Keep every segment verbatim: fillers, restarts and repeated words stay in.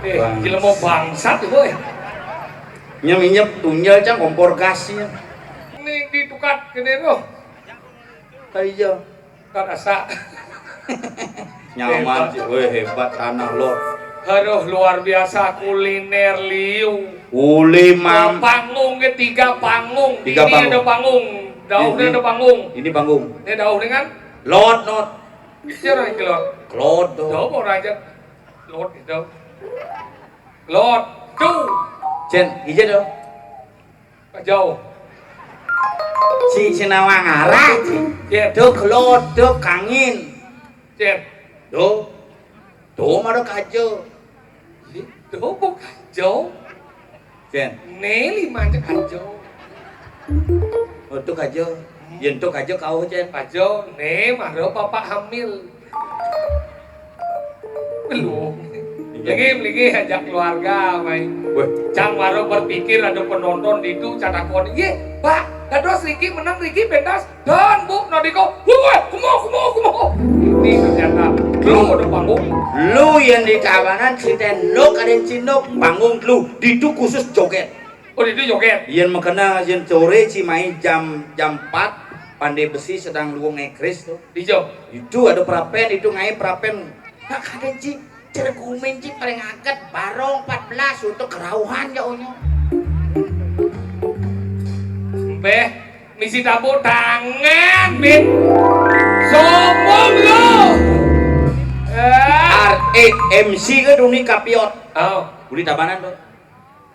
Eh, jelema bangsat, boy. Nyem-nyem tunjel, cang, kompor gas, ya. Ini ditukat kene roh. Ah, iya. Kan asa. Nyaman, hebat. Cik. Weh, hebat tanah, Lor. Aduh, luar biasa kuliner liu. Uli, mam. Panggung ketiga, panggung. Tiga. Ini panggung. Ada panggung. Dauh, ini ada panggung. Ini panggung. Ini dauh dengan? Lot, not. Iya, orang kelot. Kelot, tuh. Jawab orang aja. Lot itu. Lot. Tuh. Cen, ija dong. Jauh. Si Sinawang arah, Cen. Cen. Tuh, kelot, tuh, kangin. Cen. Tuh. Tuh, mara kaja. Ih, tuh, kok kaja? Cen. Né lima cek kaja. Oh, tuh kaja. Yen tuh kaja kau, Cen. Kaja, né mara bapak hamil. Belum. Iya. Lagi, lagi ajak keluarga, mai. Weh. Cang mara berpikir ada penonton di itu, cang takon. Iya, Pak, dados riki menang riki pentas. Dan, Bu, nadika, woi, woi, kumo, kumo, kumo. Ini ternyata lu ada panggung. Lu yang di Tabanan, si Tenuk, ada yang Cinuk, panggung lu. Ditu khusus joget. Oh, ditu joget. Yen makena, yen sore, ci, mai jam, jam empat, Pandai Besi sedang luung ngekris tuh. Dijo. Itu ada prapen, itu ngai prapen. Nak kade, ci, ceregumen, ci, paling angkat barong empat belas untuk kerauhan ya, onyo. Beh, misi tepuk tangan, Bin. Sombong lo. Eh. Ar-, eh, M C ke duni kapiot. Oh. Uli Tabanan tuh.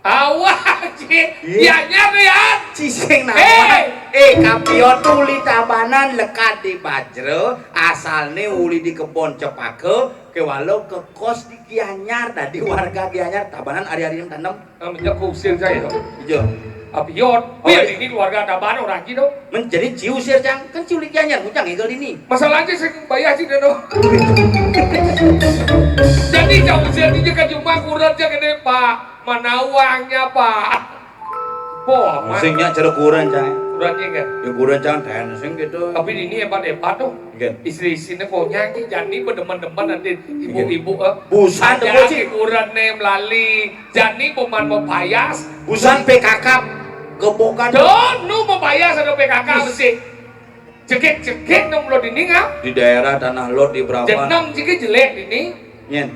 Awak, Ci. Iya. Iya, iya, iya. Ci sing nama. Eh. Eh, kapiot tuh uli Tabanan lekat di Bajra, asalne uli di kebon Cepaka, kewala kekos di Gianyar, dadi warga Gianyar, Tabanan ari-ari nem tanem. Ah, menjak ku usir saya, dong. Iya. Apiot. Oh, iya. Ini keluarga Tabanan orang Ci, dong. Menjadi ciu usir, cang. Kan ciu uli Gianyar, muncang itu ini. Masalahnya saya bayar sih, dong. Jadi, ciu usir ini kan cuma kurang aja gede, Pak. Mana uangnya, Pak? Boh, amat. Sing nyak cara kurang, cang. Kurang, iya, kan? Ya, kurang, cang, ten, sing gitu. Tapi ini hebat-hebat, tuh. Nggih. Istri-istrine konyang iki, jani bedemen-demen ati ibu-ibu, eh. Busan temu, Ci. Kurene melali, jani peman mepayas. Busan P K K gebokan. Don, nu mepayas ada P K K mesti. Jegek-jegek nang mulo dini, ngap. Di daerah Tanah Lot di Brapan. Jeneng jegek jelek dini. Nyen.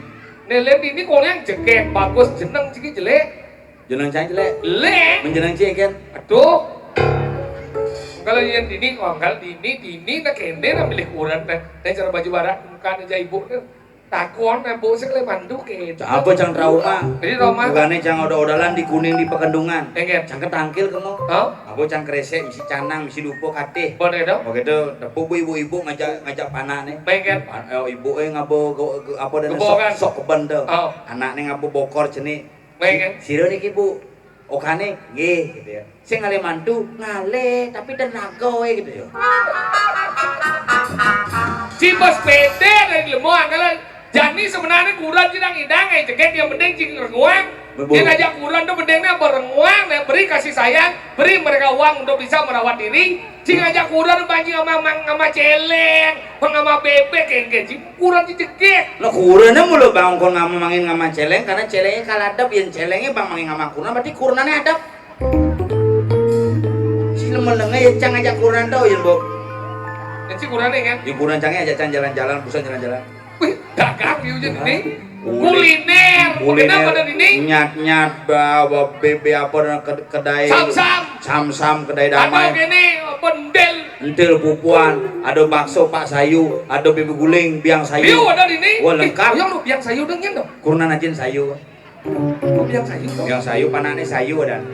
Nelen dini konyang jegek, bagus, jeneng jegek jelek. Jeneng cang jelek. Lek. Men jeneng cing, kan? Aduh. Kalau yang dini, oh, kalau dini, dini nak kende nak milih kurang teh. Teh cara baju barat, muka aja ibu tuh. Takon, eh, bu, sing le mandu ke. Apa cang trauma? Jadi trauma. Bukannya cang oda-odalan di Kuning di Pekendungan. Enggak. Cang ketangkil kemo. Hah? Apa cang kresek, misi canang, misi dupo katih. Boleh dong. Begitu, tepuk bu ibu-ibu ngajak, ngajak panakne. Baik, kan? Pa-, eh, ibu, eh, ngabo, ge-, ge-, apa dan sok, sok keben tuh. Oh. Anakne ngabo bokor cenik. Baik, kan? Sira niki, Bu. Okane, nggih, gitu ya. Sing ngalih mantu, ngalih, tapi tenaga wae, gitu ya. Si bos pede dari lemo angkalan. Jani sebenarnya kurang ci nang idang, eh, jeget yang penting ci renguang. Betul. Dia ngajak kurang tuh pentingnya berenguang, ya, beri kasih sayang, beri mereka uang untuk bisa merawat diri. Sing ngajak kurang, Bang, sing ngama, ngama, ngama celeng, Bang, ngama bebek, engke, sing kurang sing jegeg. Lah, kurangnya mulu, Bang, kon ngama mangin ngama celeng, karena celengnya kaladep, yen celengnya, Bang, mangin ngama kurang, berarti kurangnya adep. Si lemelenge ya, cang ngajak kurang tau, yen, Bu. Yen si kurangnya, kan? Ya, kurang cangnya ajak cang jalan-jalan, busan jalan-jalan. Wih, dagang di ujung ini. Kuliner. Kuliner. Kuliner pada ini. Nyat-nyat, ba-, ba-, bebe apa dan ke-, kedai. Sam-sam. Sam-sam, kedai damai. Ada kene, apa, entil. Entil pupuan, ada bakso Pak Sayu, ada bebe guling, biang sayu. Liu ada di ini. Wah, lengkap. Ih, yang lu biang sayu dong, yang dong. Kurnan ajin sayu. Oh, biang sayu dong. Biang sayu, panakne sayu ada.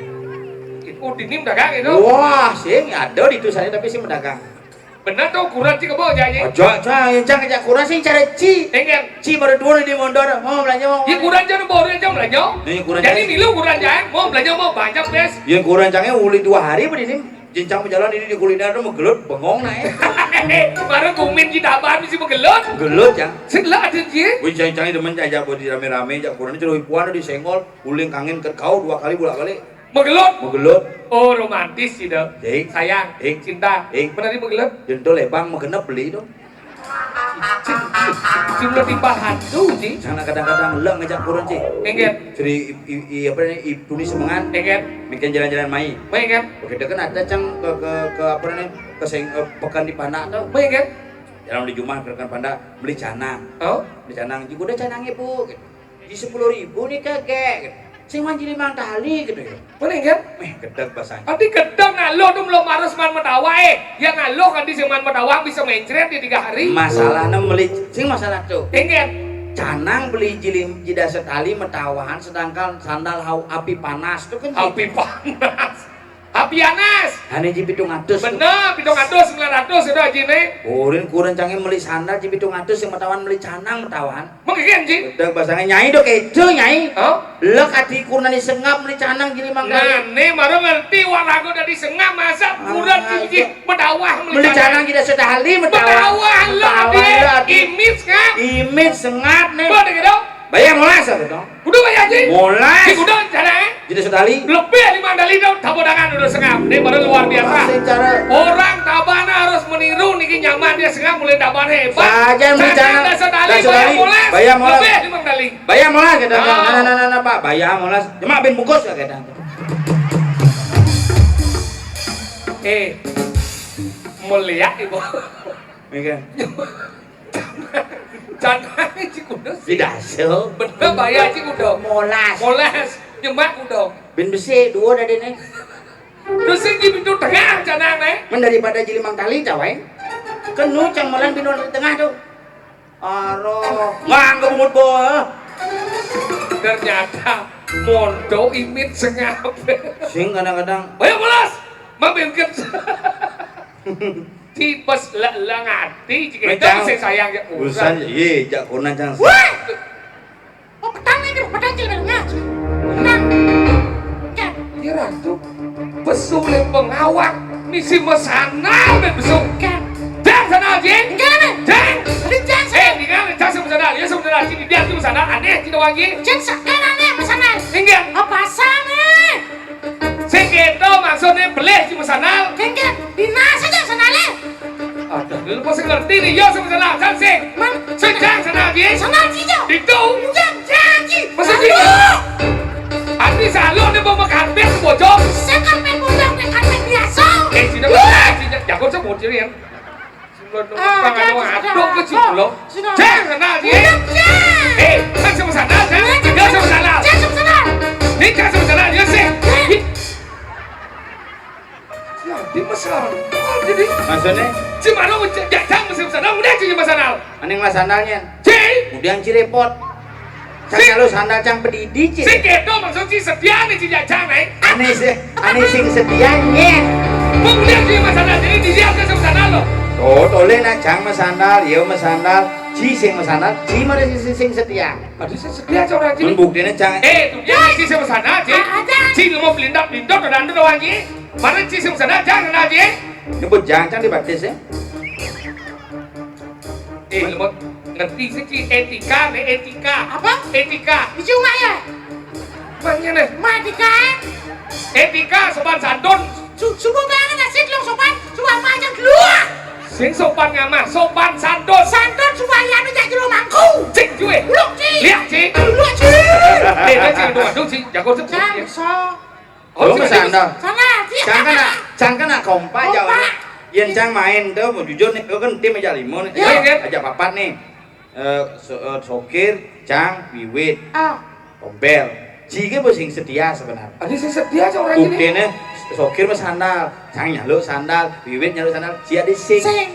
Oh, di ini dagang itu. Wah, sing ada di itu saya, tapi sing dagang. Bener tuh, kurang ci kebo aja, ya. Aja, aja, yang cang ajak kurang sing cara ci. Enggak. Ci baru dua di mondor, mau belanja, mau. Ya, kurang ci baru aja belanja. Nih, kurang ci. Jadi, ini lu kurang ci, mau belanja, mau banyak, Bes. Yang kurang cangnya uli dua hari apa ini? Jincang berjalan ini di kuliner tuh menggelut, bengong naik. Baru kumin kita apa mesti menggelut? Menggelut, ya. Sing lah ada ci. Wih, cang-cangnya demen aja buat di rame-rame, ajak kurang ci, ipuan di senggol, uling kangin ke kau dua kali bolak-balik. Menggelut. Menggelut. Oh, romantis sih, dong. Dik. Sayang. Dik. Cinta. Dik. Benar, dik, menggelut. Jendol, eh, Bang, menggenep beli dong. Cicing. Jumlah timpal hantu, Ji. Sana kadang-kadang lek ngajak kurun, Ci. Inggih. Jadi i, i, i, apa ini, i, tuni semengan. Inggih. Mikir jalan-jalan mai. Baik, kan? Begitu kan ada cang ke, ke, ke apa ini, ke sing, eh, pekan di Panak tuh. Baik, kan? Jalan di Jumah ke pekan Panak, beli canang. Oh? Beli canang, juga udah canangnya, Bu. Gitu. Di sepuluh ribu nih kagak. Gitu. Sing manjili mang tali gitu ya. Boleh, kan? Meh, gedeg basahnya. Adi gedeg, nah, lo tuh belum harus man metawa, eh. Ya, nah, lo kan di sing man metawa bisa mencret di tiga hari. Masalahnya meli, sing masalah tuh. Inggih. Canang beli jili jida setali metawahan, sedangkan sandal hau api panas tuh kan. Api panas. Api panas. Ane ji pitung atus tuh. Bener, pitung atus, sembilan ratus itu aja nih. Kurin, kurin cangnya meli sandal ji pitung atus, yang metawan meli canang metawan. Mengkian, Ji? Udah basangnya Nyai dok itu, Nyai. Hah? Lek ati kurna ni sengap meli canang jili mangkali. Nah, nih baru ngerti warago dari sengap, masa kurang tinggi bedawah meli canang. Meli canang tidak sudah hali bedawah. Bedawah lo, dia imit sengap. Imit sengap nih. Boleh gitu? Bayar molas apa dong? Kudu bayar, Ji. Molas. Ji kudu canang, eh? Tidak sudah hali. Lebih lima kali dong, tabodangan udah sengap. Nih baru luar biasa. Secara orang tabana harus meniru niki nyaman dia sengap mulai tabana hebat. Saja meli canang. Tidak sudah hali, bayar molas. Lebih lima kali. Bayar molas, kata. Nah, nah, nah, nah, nah, Pak, bayar molas. Cuma bin bungkus, kata. Eh, mulia, Ibu. Iya. Canang, Ji kudu sih. Tidak, so. Bener, bayar, Ji kudu. Molas. Molas. Nyemak kudu. Bin besi, dua dari ini. Terus sing di pintu tengah, canang, eh. Men daripada jili mang tali, cawai. Kenu cang molan pintu tengah tuh. Aroh, mangga bungut boh. Ternyata mondo imit sengap. Sing kadang-kadang. Ayo, pulas. Mabingkit. Tipes leleng ati, jika itu sing sayang ya, urusan. Urusan, iya, jak kunan cang. Wah! Oh, petang ini, petang cil ngaji. Tenang. Kan. Iya, Ratu. Pesulih pengawak, misi mesanal, ben besuk. Kan. Jang sana, Ji. Enggak, nih. Jang. Tadi jang sana. Eh, enggak, jang sana, ya, sana, Ji. Dia tuh sana, aneh, tidak wangi. Jang sa-, kan aneh, mesanal. Enggak. Apa sana? Sing keto maksudnya belih, Ji, mesanal. Enggak. Dinas aja sana, leh. Aduh, lu pasti ngerti nih, ya, sama sana, sana, sing. Man, sing, sana. Jang sana, Ji. Sana, Ji, jang. Itu. Jang, jang, Ji. Masa, Ji? Aduh. Ati salon nih, bawa karpet, bocor. Saya karpet bocor, nih, karpet biasa. Eh, sini, wah, sini, jago, saya mau ciri, ya. Ah, jangan, aduh, ke sini, loh. Sudah. Jang sana, Ji. Udah, jang. Eh, kan sama sana, jang. Udah, jang. Sama sana. Jang sama sana. Ini jang sama sana, ya, sih. Jang. Jadi masalah. Oh, jadi. Maksudnya? Si Mano jajang musim sana, udah jadi masalah. Aneh lah sandalnya. Si. Kemudian si repot. Cang si. Kalau sandal cang pedidi, Ci. Si keto maksud si setia nih, si jajang, eh. Aneh sih, aneh sing setia, nyet. Kemudian jadi masalah, jadi dia ke sana lo. Oh, toleh nah cang masandal, iya masandal. Ci sing masandal, ci mana si sing setia. Aduh, si setia cang orang sini. Mun buktinya cang. Eh, tuh dia si sama sana, Ci. Ah, ada. Si mau pelindak-pelindak, ada anda doang, Ci. Mana Ci sing sana, jangan aja. Nyebut jangan, jangan dibatis ya. Eh, lu mau ngerti sih, Ci, etika, nih, etika. Apa? Etika. Di rumah ya? Makanya nih. Matika. Etika, sopan santun. Su-, subuh banget, asik, lu sopan. Subuh apa aja dulu? Sing sopan ngamah, sopan santun. Santun, subuh ayam aja dulu mangku. Cik, cuy. Lu, Ci. Lihat, Ci. Lu, Ci. Eh, dah, Ci, aduh, aduh, Ci. Jago, Ci. Jangan, so. Oh, lu masih anda? Sana, iya. Cang kena, cang kena kompak. Kompak. Jauh. Yen cang main tuh, mau jujur nih, lu kan tim aja lima nih. Iya. Aja papat nih. Eh, so-, eh, Sokir, Cang, Wiwit. Ah. Tombel. Jige bos sing setia sebenarnya. Ada sing setia cang orang ini. Buktinya Sokir mah sandal, Cang nyaluk sandal, Wiwit nyaluk sandal, sia di sing. Sing.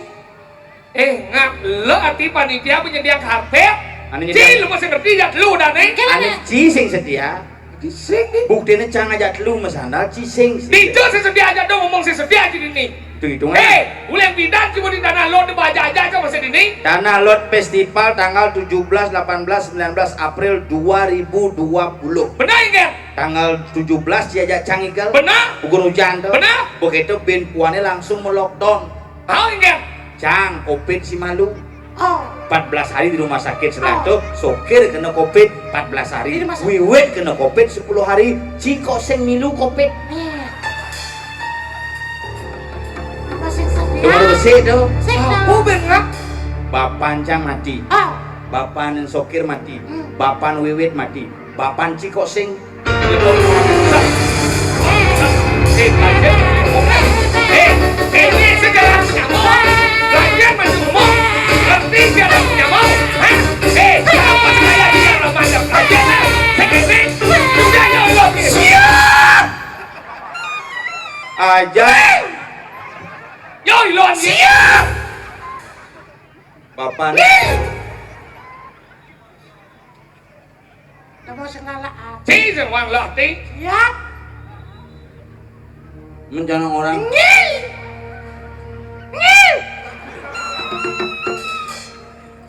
Eh, ngap lo ati panitia penyedia karpet. Anu nyediang. Ci, lu masih ngerti ya lu udah nih? Anu ci sing setia. Di sing nih. Buktinya cang aja lu masandal ci sing setia. Itu sing setia aja dong, ngomong sing setia aja ini. Hitung-hitungan. Eh, ulang pindah cuma di tanah lot dibaca aja aja masih ini. Tanah lot festival tanggal tujuh belas, delapan belas, sembilan belas April dua ribu dua puluh. Benar enggak? Tanggal tujuh belas diajak cang ikel. Benar. Bukan hujan tuh. Benar. Begitu bin puannya langsung melockdown. Tahu enggak? Cang, covid si malu. Oh. Empat belas hari di rumah sakit, setelah itu Sokir kena covid empat belas hari, di rumah sakit. Wiwit kena covid sepuluh hari, Ciko sing milu covid. Iya. Masih sedih. Itu baru bersih tuh. Sedih. Aku bengap. Bapan cang mati. Ah. Bapan sokir mati. Hmm. Bapan wiwit mati. Bapan cikok sing. Eh, ini segala nyamuk. Lagian masih ngomong. Ngerti segala nyamuk. Hah? Eh, apa saya dia macam lagian? Segini. Udah ya Allah. Siap. Aja. Yo, iluan. Siap. Bapan. Nggih. Napa sing ngalak ati? Sing sing wong lati. Siap. Mencanang orang. Nggih. Nggih.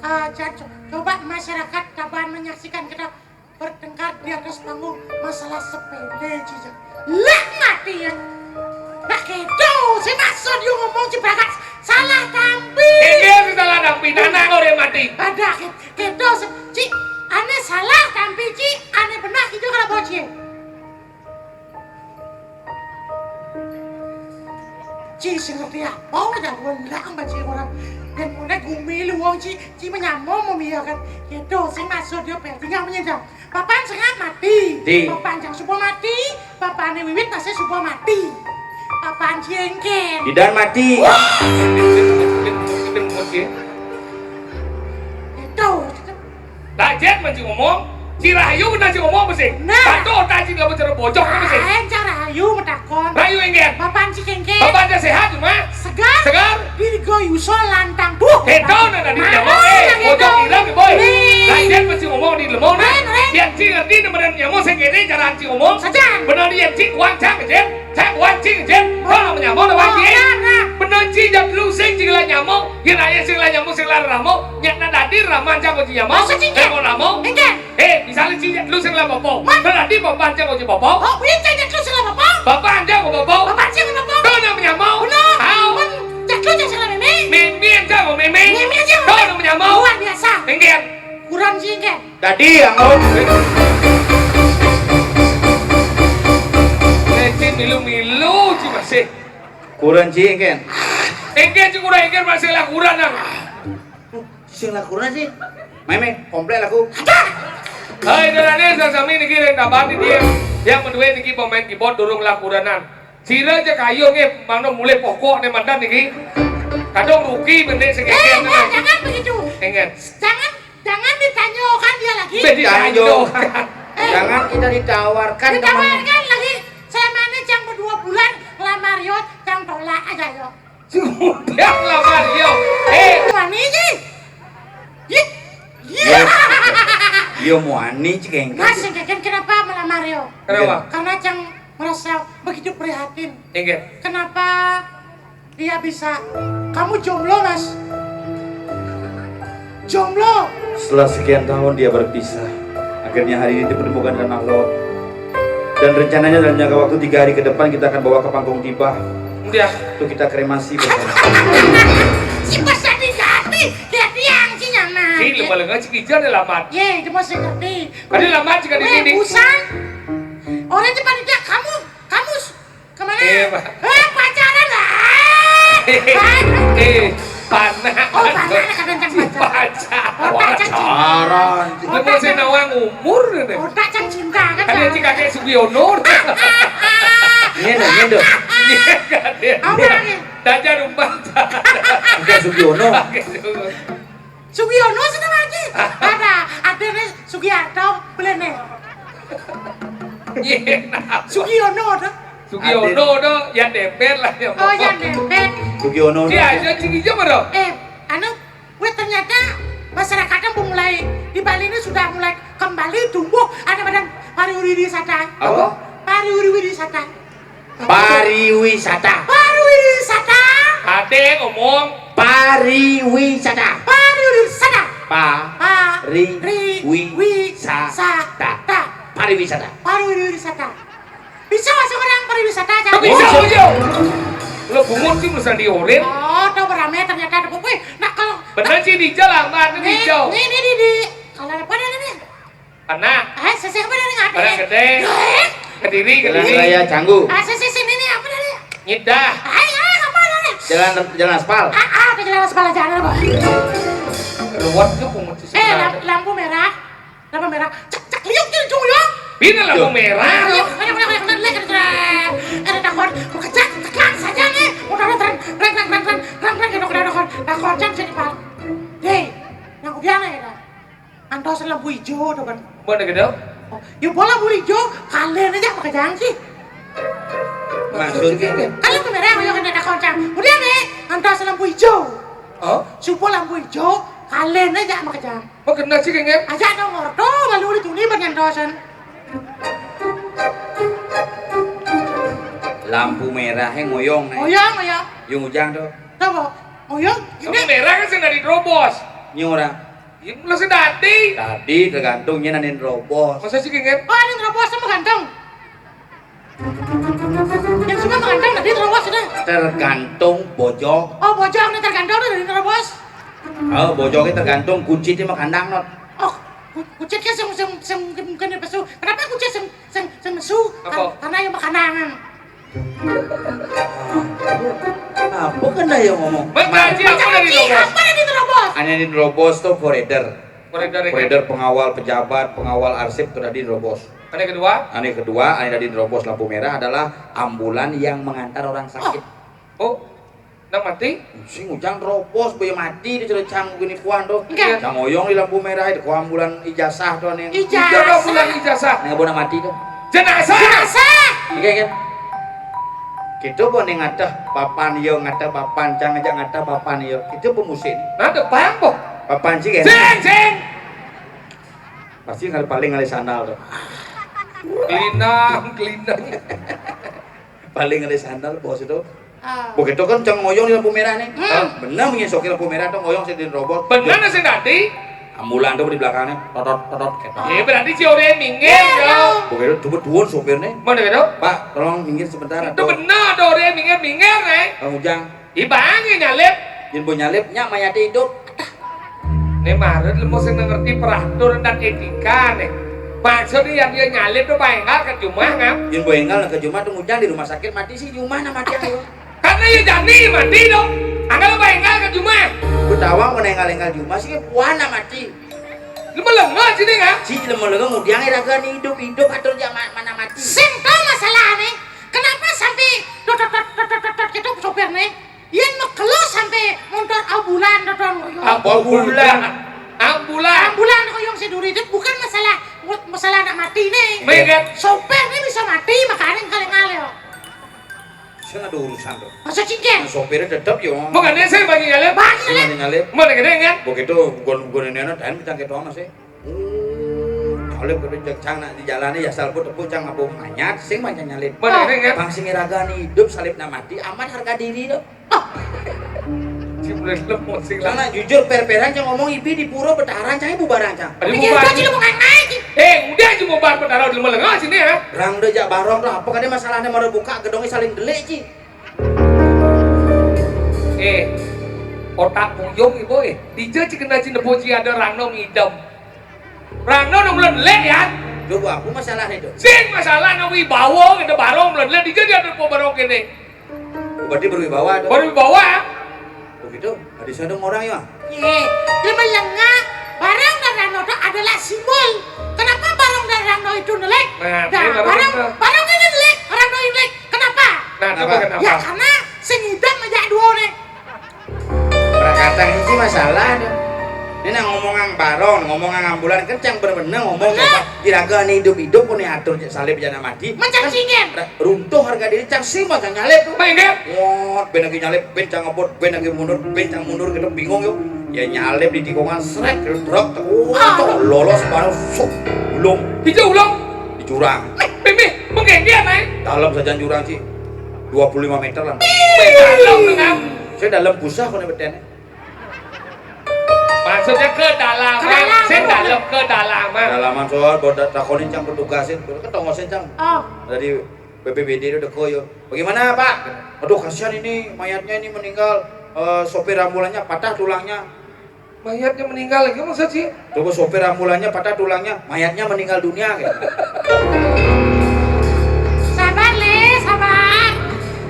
Ah, jan co-, coba masyarakat Tabanan menyaksikan kita bertengkar di atas panggung masalah sepele, Ci. Lah, mati ya. Nah, gitu. Si maksud yo ngomong, Ci, bakat salah tampi. Iki sing salah tampi, tanah kok udah mati. Ada gitu. Gitu, si, Ci, ane salah tampi, Ci, ane benar gitu kalau bocil. Ci, sing ngerti apa? Udah gua ndak sama Ci orang. Dan mulai gumi lu wong, Ci, Ci menyamom, mau iya kan. Gitu, sing maksud dia penting yang menyedang. Papan sengap mati. Di. Papan jang subuh mati. Papane wiwit masih subuh mati. Papan jengken. Idan mati. Wah! Itu. Tajen masih ngomong. Si Rahayu benar si ngomong mesti. Nah. Patuh tajen gak bicara bocok kan mesti. Lain cara Rahayu metakon. Rahayu engken. Papan si kengken. Papan sehat cuma. Segar. Segar. Dirgo Yuso lantang. Duh. Heto nah tadi nyamuk. Eh, bocok hilang, boy. Lain masih ngomong di lemong nah. Lain, lain. Yang si ngerti nemenan nyamuk sing kene cara si ngomong. Sajan. Benar yang si kuang cang, Jen. Cang kuang cing, Jen. Kalau menyamuk ada wajib. Benar si jam dulu sing sing lah nyamuk. Yang ayah sing lah nyamuk sing lah ramuk. Nyak nak tadi ramah cang kunci nyamuk. Masa cing, Jen? Ramuk. Engken. Eh, misalnya si jat lu sing lah popo. Berarti bapak aja kunci popo. Oh, kuwi cek jat lu sing lah popo. Bapak aja mau popo. Bapak aja mau popo. Tuh namanya mau. Benar. Tahu. Kan jat lu cek sing lah meme. Meme aja mau meme. Meme aja mau. Tuh namanya mau. Luar biasa. Engken. Kurang sih engken. Tadi yang mau. Lecin milu-milu sih masih. Kurang sih engken. Engken sih kurang engken masih lah kurang nang. Sing lakuran sih. Meme, komplek laku. Hai, darane sami niki ring Tabanan niki. Yang kedua niki pemain keyboard durung lakuranan. Sira cek ayo nggih mangno mulih pokok ne mandan niki. Kadung rugi benik sing. Eh, eh, jangan begitu. Engen. Jangan, jangan ditanyakan dia lagi. Jangan. Eh. Jangan kita ditawarkan. Ditawarkan lagi. Saya mana yang berdua bulan ngelamar yo, yang tolak aja yo. Sudah lah Mario. Eh, wani iki. Iya. Iya. Iya, wani, Cik Engke. Mas, Cik Engke, kenapa malah Mario? Kenapa? Karena Cang merasa begitu prihatin. Engke. Kenapa dia bisa? Kamu jomblo, Mas. Jomblo. Setelah sekian tahun dia berpisah, akhirnya hari ini dipertemukan dengan Allah. Dan rencananya dalam jangka waktu tiga hari ke depan kita akan bawa ke Panggung Tibah. Iya. Untuk kita kremasi bersama. Si pas tadi ganti, dia tiang si nyaman. Ini paling ngaji kijang ada lamat. Ye, dia masih ngerti. Ada lamat juga di sini. Busan. Orang cepat dia, kamu, kamu Kemana? Eh, Pak. Eh, pacaran lah. Eh, panak. Oh, panak, kadang Cang pacaran. Pacaran. Otak Cang cinta. Pacaran. Itu masih nawang umur ini. Otak Cang cinta kan. Ada si kakek Sugiono. Ini, ini, ini. Apa lagi? Dajar umpat. Kakek Sugiono. Sugiono seneng lagi. Ada, ada nih Sugiarto, belene. Iya, nah. Sugiono tuh. Sugiono tuh, ya dempet lah ya. Oh, ya dempet. Sugiono. Iya, aja cing ijo mah. Eh, anu, weh, ternyata masyarakatnya mulai di Bali ini sudah mulai kembali tumbuh. Ada badan pariwisata. Apa? Pariwisata. Pariwisata. Pariwisata. Ade ngomong. Pariwisata. Pariwisata. Pa. Pa. Ri. Ri. Wi. Wi. Sa. Sa. Ta. Ta. Pariwisata. Pariwisata. Bisa masuk orang pariwisata aja. Bisa, bisa. Lo bungut sih mesti diorin. Oh, tau berame ternyata ada buku. Nah, kalau bener sih di jalan, Mbak, di jauh. Nih, nih, nih, nih. Kalau ada apa nih? Anak. Eh, sisi apa dari ngati? Padang Gede. Eh? Kediri, Jalan Kediri. Raya Canggu. Ah, sisi sini nih, apa dari? Nyidah. Ayo, ayo, apa dari? Jalan, jalan aspal. Ah, ah, ke jalan aspal aja, apa? Ruwet yo pungut sih. Eh, lam-, lampu merah. Lampu merah. Cek, cek, liuk, liuk, liuk, liuk. Pina lampu merah. Liuk, liuk, liuk, liuk, liuk, liuk, liuk. Ada takon, bukan cek, ceklang saja nih. Udah, udah, reng, reng, reng, reng, reng, reng, reng, udah, udah, udah, udah, udah, udah, udah, udah, udah. Deh, yang udah nih, dah. Antos lampu hijau, tuh, kan. Mana gitu? Oh, ya, bola lampu hijau, kalian aja pakai jangan sih. Maksudnya? Kalau merah, ayo kena takon, cang. Udah nih, antos lampu hijau. Oh? Supo lampu ijo, kalen aja makejang. Oh, kena sih, Kengem. Aja dong, ordo, lalu di tuni banyak dosen. Lampu merah yang ngoyong nih. Ngoyong, ngoyong. Yung ujang tuh. Tahu? Ngoyong? Lampu ini merah kan sing dari terobos. Ini orang. Ini lo sing tadi. Tadi tergantungnya nanin terobos. Masa sih, Kengem? Oh, ada terobos sama ganteng. Yang suka mengandang tadi terobos sudah. Tergantung bojog. Oh, bojog nih tergantung nih dari terobos. Oh, bojognya tergantung kucitnya mah kandang, Not. Oh, ku-, kucit kan sing, sing, sing mungkin, mungkin pesu. Kenapa kucit sing, sing, sing mesu? Kan-, apa? Karena yang makanan. Apa kena yang ngomong? Mengkaji apa dari terobos? Apa dari terobos? Hanya di terobos tuh forader. Forader, ya? Forader pengawal pejabat, pengawal arsip tuh tadi terobos. Ada kedua? Anu kedua, anu tadi nerobos lampu merah adalah ambulan yang mengantar orang sakit. Oh. Oh. Nang mati? Sing ujang nerobos, boya mati, dia cerita cang gini puan tuh. Enggak. Cang oyong di lampu merah itu, kok ambulan ijazah tuh, nih. Ijazah. Ijazah, ambulan ijazah. Nih, boya mati tuh. Jenazah. Jenazah. Iya, kan? Kita boleh ngateh papan, yo, ngateh papan, cang aja ngateh papan, yo. Kita pemusin. Nah, depan, boh. Papan sih, kan? Sing, sing. Pasti ngalih, paling ngalih sandal tuh. Gelinang, gelinang. Paling ngalih sandal, bos itu. Ah. Begitu kan cang ngoyong di lampu merah nih. Hmm. Bener, menyesokin lampu merah tuh, ngoyong sih di robot. Bener sih tadi. Ambulan tuh di belakangnya, totot, totot, gitu. Iya, berarti si Ore minggir, ya. Begitu, coba tuan sopirnya. Mana gitu? Pak, tolong minggir sebentar. Itu atau bener, ada Ore minggir, minggir, eh. Bang Ujang. Ibang yang nyalip. Yen mbok nyalip, nyak mayate idup. Nek marut lemu sing ngerti peraturan dan etika nih. Maksudnya yang dia nyalip tuh Pak Enggal ke jumah, ngam? Yen mbok enggal ke jumah tuh ngujang di rumah sakit mati sih, jumah nah mati ayo. Karena ya jani mati dong. Anggal Pak Enggal ke jumah. Betawa mau enggal-enggal jumah sih, puan nah mati. Lu melengah sini, ngam? Si lemu-lemu ngudiang iraga nih idup-idup atur dia ma-, mana mati. Sing tahu masalah nih. Kenapa sampai dot, dot, dot, dot, dot, dot, dot, gitu sopir nih? Yen mekelo sampai montor ambulan, dodon ngoyong. Ambulan. Ambulan. Ambulan ngoyong si duri, itu bukan masalah, masalah anak mati nih. Megat. Sopir nih bisa mati, makanya kali ngalih. Sing ada urusan tuh. Masa cincin? Nah, sopirnya tetep yo. Makanya saya bagi nyalip. Bagi nyalip. Bagi nyalip. Mana gede kan? Begitu, bukan, bukan ini anak, dan kita gitu sama sih. Hmm, nyalip kudu cek cang nak di jalane ya salput tepuk cang ngabung manyat, sing mancang nyalip. Mana ini, kan? Bang sing iraga nih idup salib nak mati, amat harga diri tuh. Si bener lemot sing. Cang nak jujur per-peran cang ngomong ibi di pura betaran cang ibu barang cang. Aduh, bubar. Cang lu mau naik. Eh, udah aja mau bar betara udah melengah sini ya. Rang udah jak barong tuh apa kadang masalahnya mau buka gedongnya saling delik ci. Eh, otak buyung ibu eh. Dija ci kena ci nebo ci ada rangno ngidam. Rangno nang bulan lek ya. Coba aku masalah itu. Sing masalah nang wibawa kita barong bulan lek dija dia ada po barong kene. Berarti berwibawa tuh. Berwibawa. Begitu, ada sadang orang ya. Ye, dia melengah. Barong dan rangno itu adalah simbol. Kenapa barong dan rangno itu nelek? Nah, nah, ini barong barong, itu. Barong ini nelek, rangno ini nelek. Kenapa? Nah, kenapa? Kenapa? Ya karena sing ngidam aja dua nih. Prakatan ini masalah tuh. Ini nang ngomongan barong, ngomongan ambulan kencang bener-bener ngomong. Bener. Coba iraga nih hidup-hidup pun atur salib jana mati. Macam kan singen. Ra-, runtuh harga diri cang sing macam nyalip tuh. Apa enggak? Wah, ben lagi nyalip, ben cang ngebut, ben lagi mundur, ben cang mundur kita bingung yuk. Ya nyalip di tikungan seret truk tuh. Ah. Tuh, lolos baru suk ulung. Hijau ulung. Di jurang. Mih, mih, mih, menggengge naik. Dalam saja jurang sih. Dua puluh lima meter lah. Mih, dalam dengan. Saya dalam busah kok nih betennya. Maksudnya kedalaman. Kedalaman. Sing dalem kedalaman. Kedalaman soal buat takonin cang petugasin, ketongosin cang. Oh. Dari B P B D itu deko yo. Bagaimana, Pak? Aduh, kasihan ini mayatnya ini meninggal. Eh, sopir ambulannya patah tulangnya. Mayatnya meninggal lagi maksud sih? Coba sopir ambulannya patah tulangnya, mayatnya meninggal dunia gitu. Sabar, Le, sabar.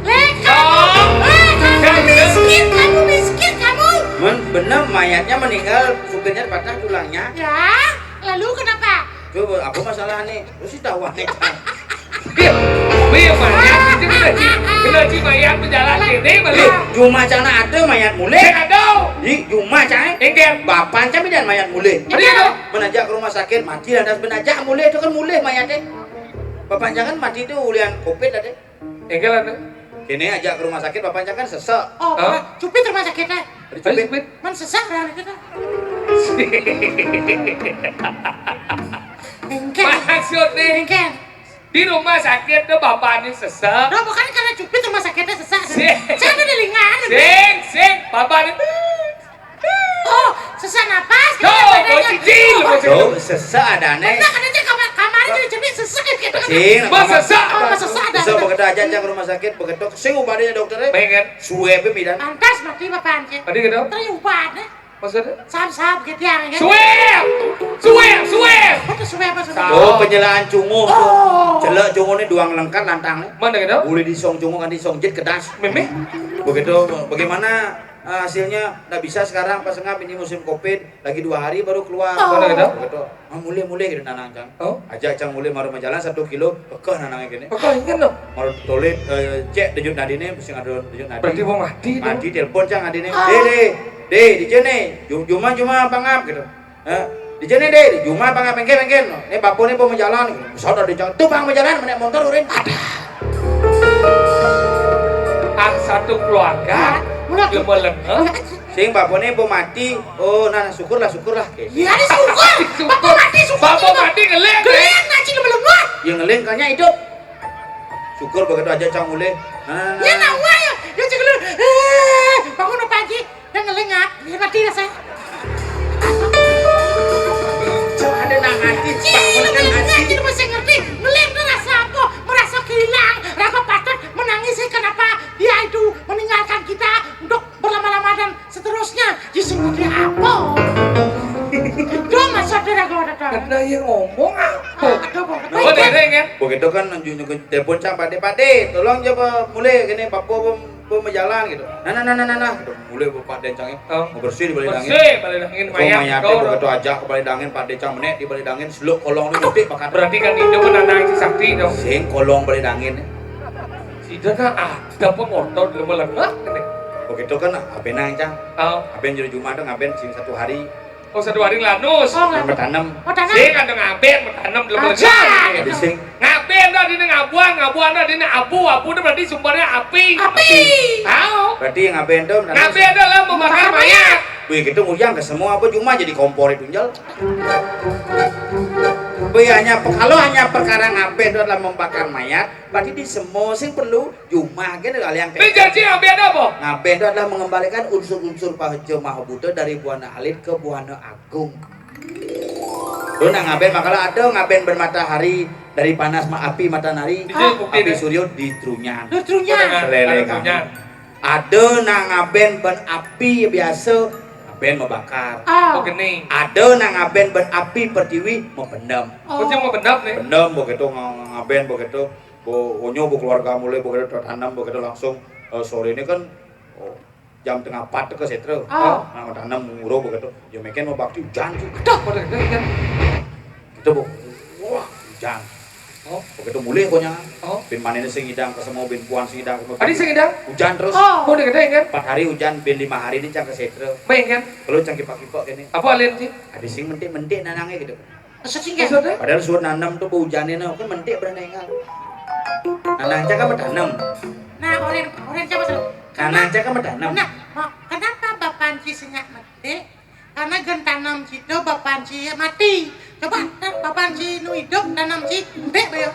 Le, kamu, oh, Le, kamu miskin, kamu miskin, kamu. Men, bener mayatnya meninggal, supirnya patah tulangnya. Ya, lalu kenapa? Coba, apa masalah nih? Lu sih tahu aneh. Iya, iya, mayat itu bener sih. Bener sih, mayat berjalan ini balik. Cuma cana ada mayat mulih. Saya ada. Di cuma cai. Enggak. Bapak cai dan mayat mulih. Tadi ada. Menajak ke rumah sakit, mati lantas menajak mulih itu kan mulih mayatnya. Bapak jangan mati itu ulian covid tadi. Enggak ada. Kini ajak ke rumah sakit, bapak jangan sesek. Oh, Hah? cupit rumah sakitnya. Cupit. Cupit. Man sesek orang kita. Engke, Maksudnya engke. Di rumah sakit tuh bapaknya sesek. Loh, bukan karena cupit rumah sakitnya sesek. Sing. Saya ada telinga. Sing, sing, bapaknya. Oh, sesek napas. Tuh, bau cicil, bau cicil. Tuh, sesek ada nih. Nah, katanya kamar kamar jadi cermin sesek gitu. Sing, Bau sesek. Oh, sesek ada. Bisa begitu aja, ajak ke rumah sakit, begitu. Sing ubadanya dokternya. Pengen. Swab midan. Pantas mati bapak anjir. Tadi gitu. Terus ubadnya. Maksudnya? Saham-saham gitu ya. Swab. Swab, swab. Apa tuh swab apa swab? Oh, penjelaan cunguh. Oh. Celek cunguh ini duang lengkap lantang nih. Mana gitu? Boleh disong cunguh kan disong jit kedas. Meme. Begitu, bagaimana eh, hasilnya? Nggak bisa sekarang pas ngap ini musim covid, lagi dua hari baru keluar. Oh. Mana gitu? Begitu. Ah, mulih-mulih gitu nanang cang. Oh. Ajak cang mulih maru majalan satu kilo, kekeh nanangnya gini. Apa ingat dong? Maru tolit eh, cek dejut nadine, mesti ada dejut nadi. Berarti mau mati. Mati telepon cang adine. Ah. Deh, deh, deh, di sini. Ju- Juma, Juma, pangap gitu. Eh, di sini deh, di Juma, pangap, pengke, pengke. Ini bapak ini mau jalan. Saudara di jalan, tuh bang mau jalan, menek motor urin. Ang satu keluarga. Mulai. Lemah-lemah. Sing bapak ini mau mati. Oh, nah, nah, syukurlah, syukurlah. Oke. Iya, ini syukur. Syukur. Bapak mati syukur. Bapak mati ngelek. Kalian ngaji lemah-lemah. Yang ngeling kayaknya hidup. Syukur begitu aja cang mulih. Nah, nah, Ya nah. Nawa ya. Ya cek lu. Eh, bangun apa aja? Yang ngelengak. Ya mati rasanya. Cang ada nang ngaji, Cik, bangun kan lu ngaji. ngaji lu masih ngerti. Ngeleng tuh rasa apa? Merasa kehilangan. Raga patut menangis sih kenapa dia itu meninggalkan kita untuk berlama-lama dan seterusnya. Justru dia apa? Itu maksudnya raga ada. Ada yang ngomong apa? Ada apa? Oh, deh, deh, kan? Begitu kan nunjuk-nunjuk telepon cang pade pade, tolong coba mulih gini bapak mau mau jalan gitu. Nah nah nah nah nah nah. Mulih bapak dencangnya. Oh. Mau bersih di balik dangin. Bersih, balik dangin Kau mayat. mayat Kau begitu aja ke balik dangin, pade cang menek di balik dangin, seluk kolong itu nanti bakal. Berarti kan itu menanang si sakti dong. Sing kolong balik dangin. Sida kan ada pengotor di lemah-lemah ini. Begitu kan apa nang cang? Oh, Apa yang jadi Jumat tuh ngapain sing satu hari? Oh, satu hari lanus. Oh, Nama tanam. Oh, tanah. Sing ada ngaben, tanam di lemah-lemah. Aja. Jadi sing Ngaben dah dini ngabuan, ngabuan dah dini abu, abu itu berarti sumbernya api. Api. Tahu? Berarti yang ngapain tuh? Ngaben adalah membakar mayat. Wih, gitu ngujang ke semua apa cuma jadi kompor itu jel. Wih, hanya kalau hanya perkara ngapain itu adalah membakar mayat, berarti di semua sing perlu cuma gitu kali yang Ini janji ngaben apa? Ngaben itu adalah mengembalikan unsur-unsur pahejo mahabuta dari buana alit ke buana agung. Lu nak ngaben bakal ada ngaben bermatahari dari panas ma api matahari, Di sini bukti api deh. Suryo di trunyan. Lu trunyan. Selele Ada kan. trunyan. Ada nak ngaben ben api biasa ngaben membakar. Oh. Oh, gini. Ada nak ngaben ben api pertiwi mempendam. Oh, dia mau pendam nih. Pendam begitu ng- ngaben begitu. Bo onyo bo keluarga mulai begitu tanam begitu langsung eh, sore ini kan oh, jam tengah empat ke setra. Oh. Nah, tanam nguro begitu. Ya meken mau bakti hujan sih. Dah, pada gede kan. Kita bu, wah hujan. Oh. Begitu mulai pokoknya. Oh. Bin manene sing ngidang ke semua, bin puan sing ngidang ke semua. Tadi sing ngidang. Hujan terus. Oh. Mau gede kan? Empat hari hujan, bin lima hari ini cang ke setra. Main kan? Kalau cang kipak-kipak gini, Apa alin sih? ada sing mentik-mentik nanangnya gitu. Maksudnya kan? Maksudnya? Padahal suat nanam tuh bau hujannya nah, kan mentik berenai kan. Nanang cang kan bertanam. Nah, orang orang siapa tuh? Nanang cang kan bertanam. Nah, ma- kenapa Bapak Anci senyap mati? Karena gen tanam situ Bapak Anci mati. Coba Bapak Anci nu hidup tanam si mbe bayo.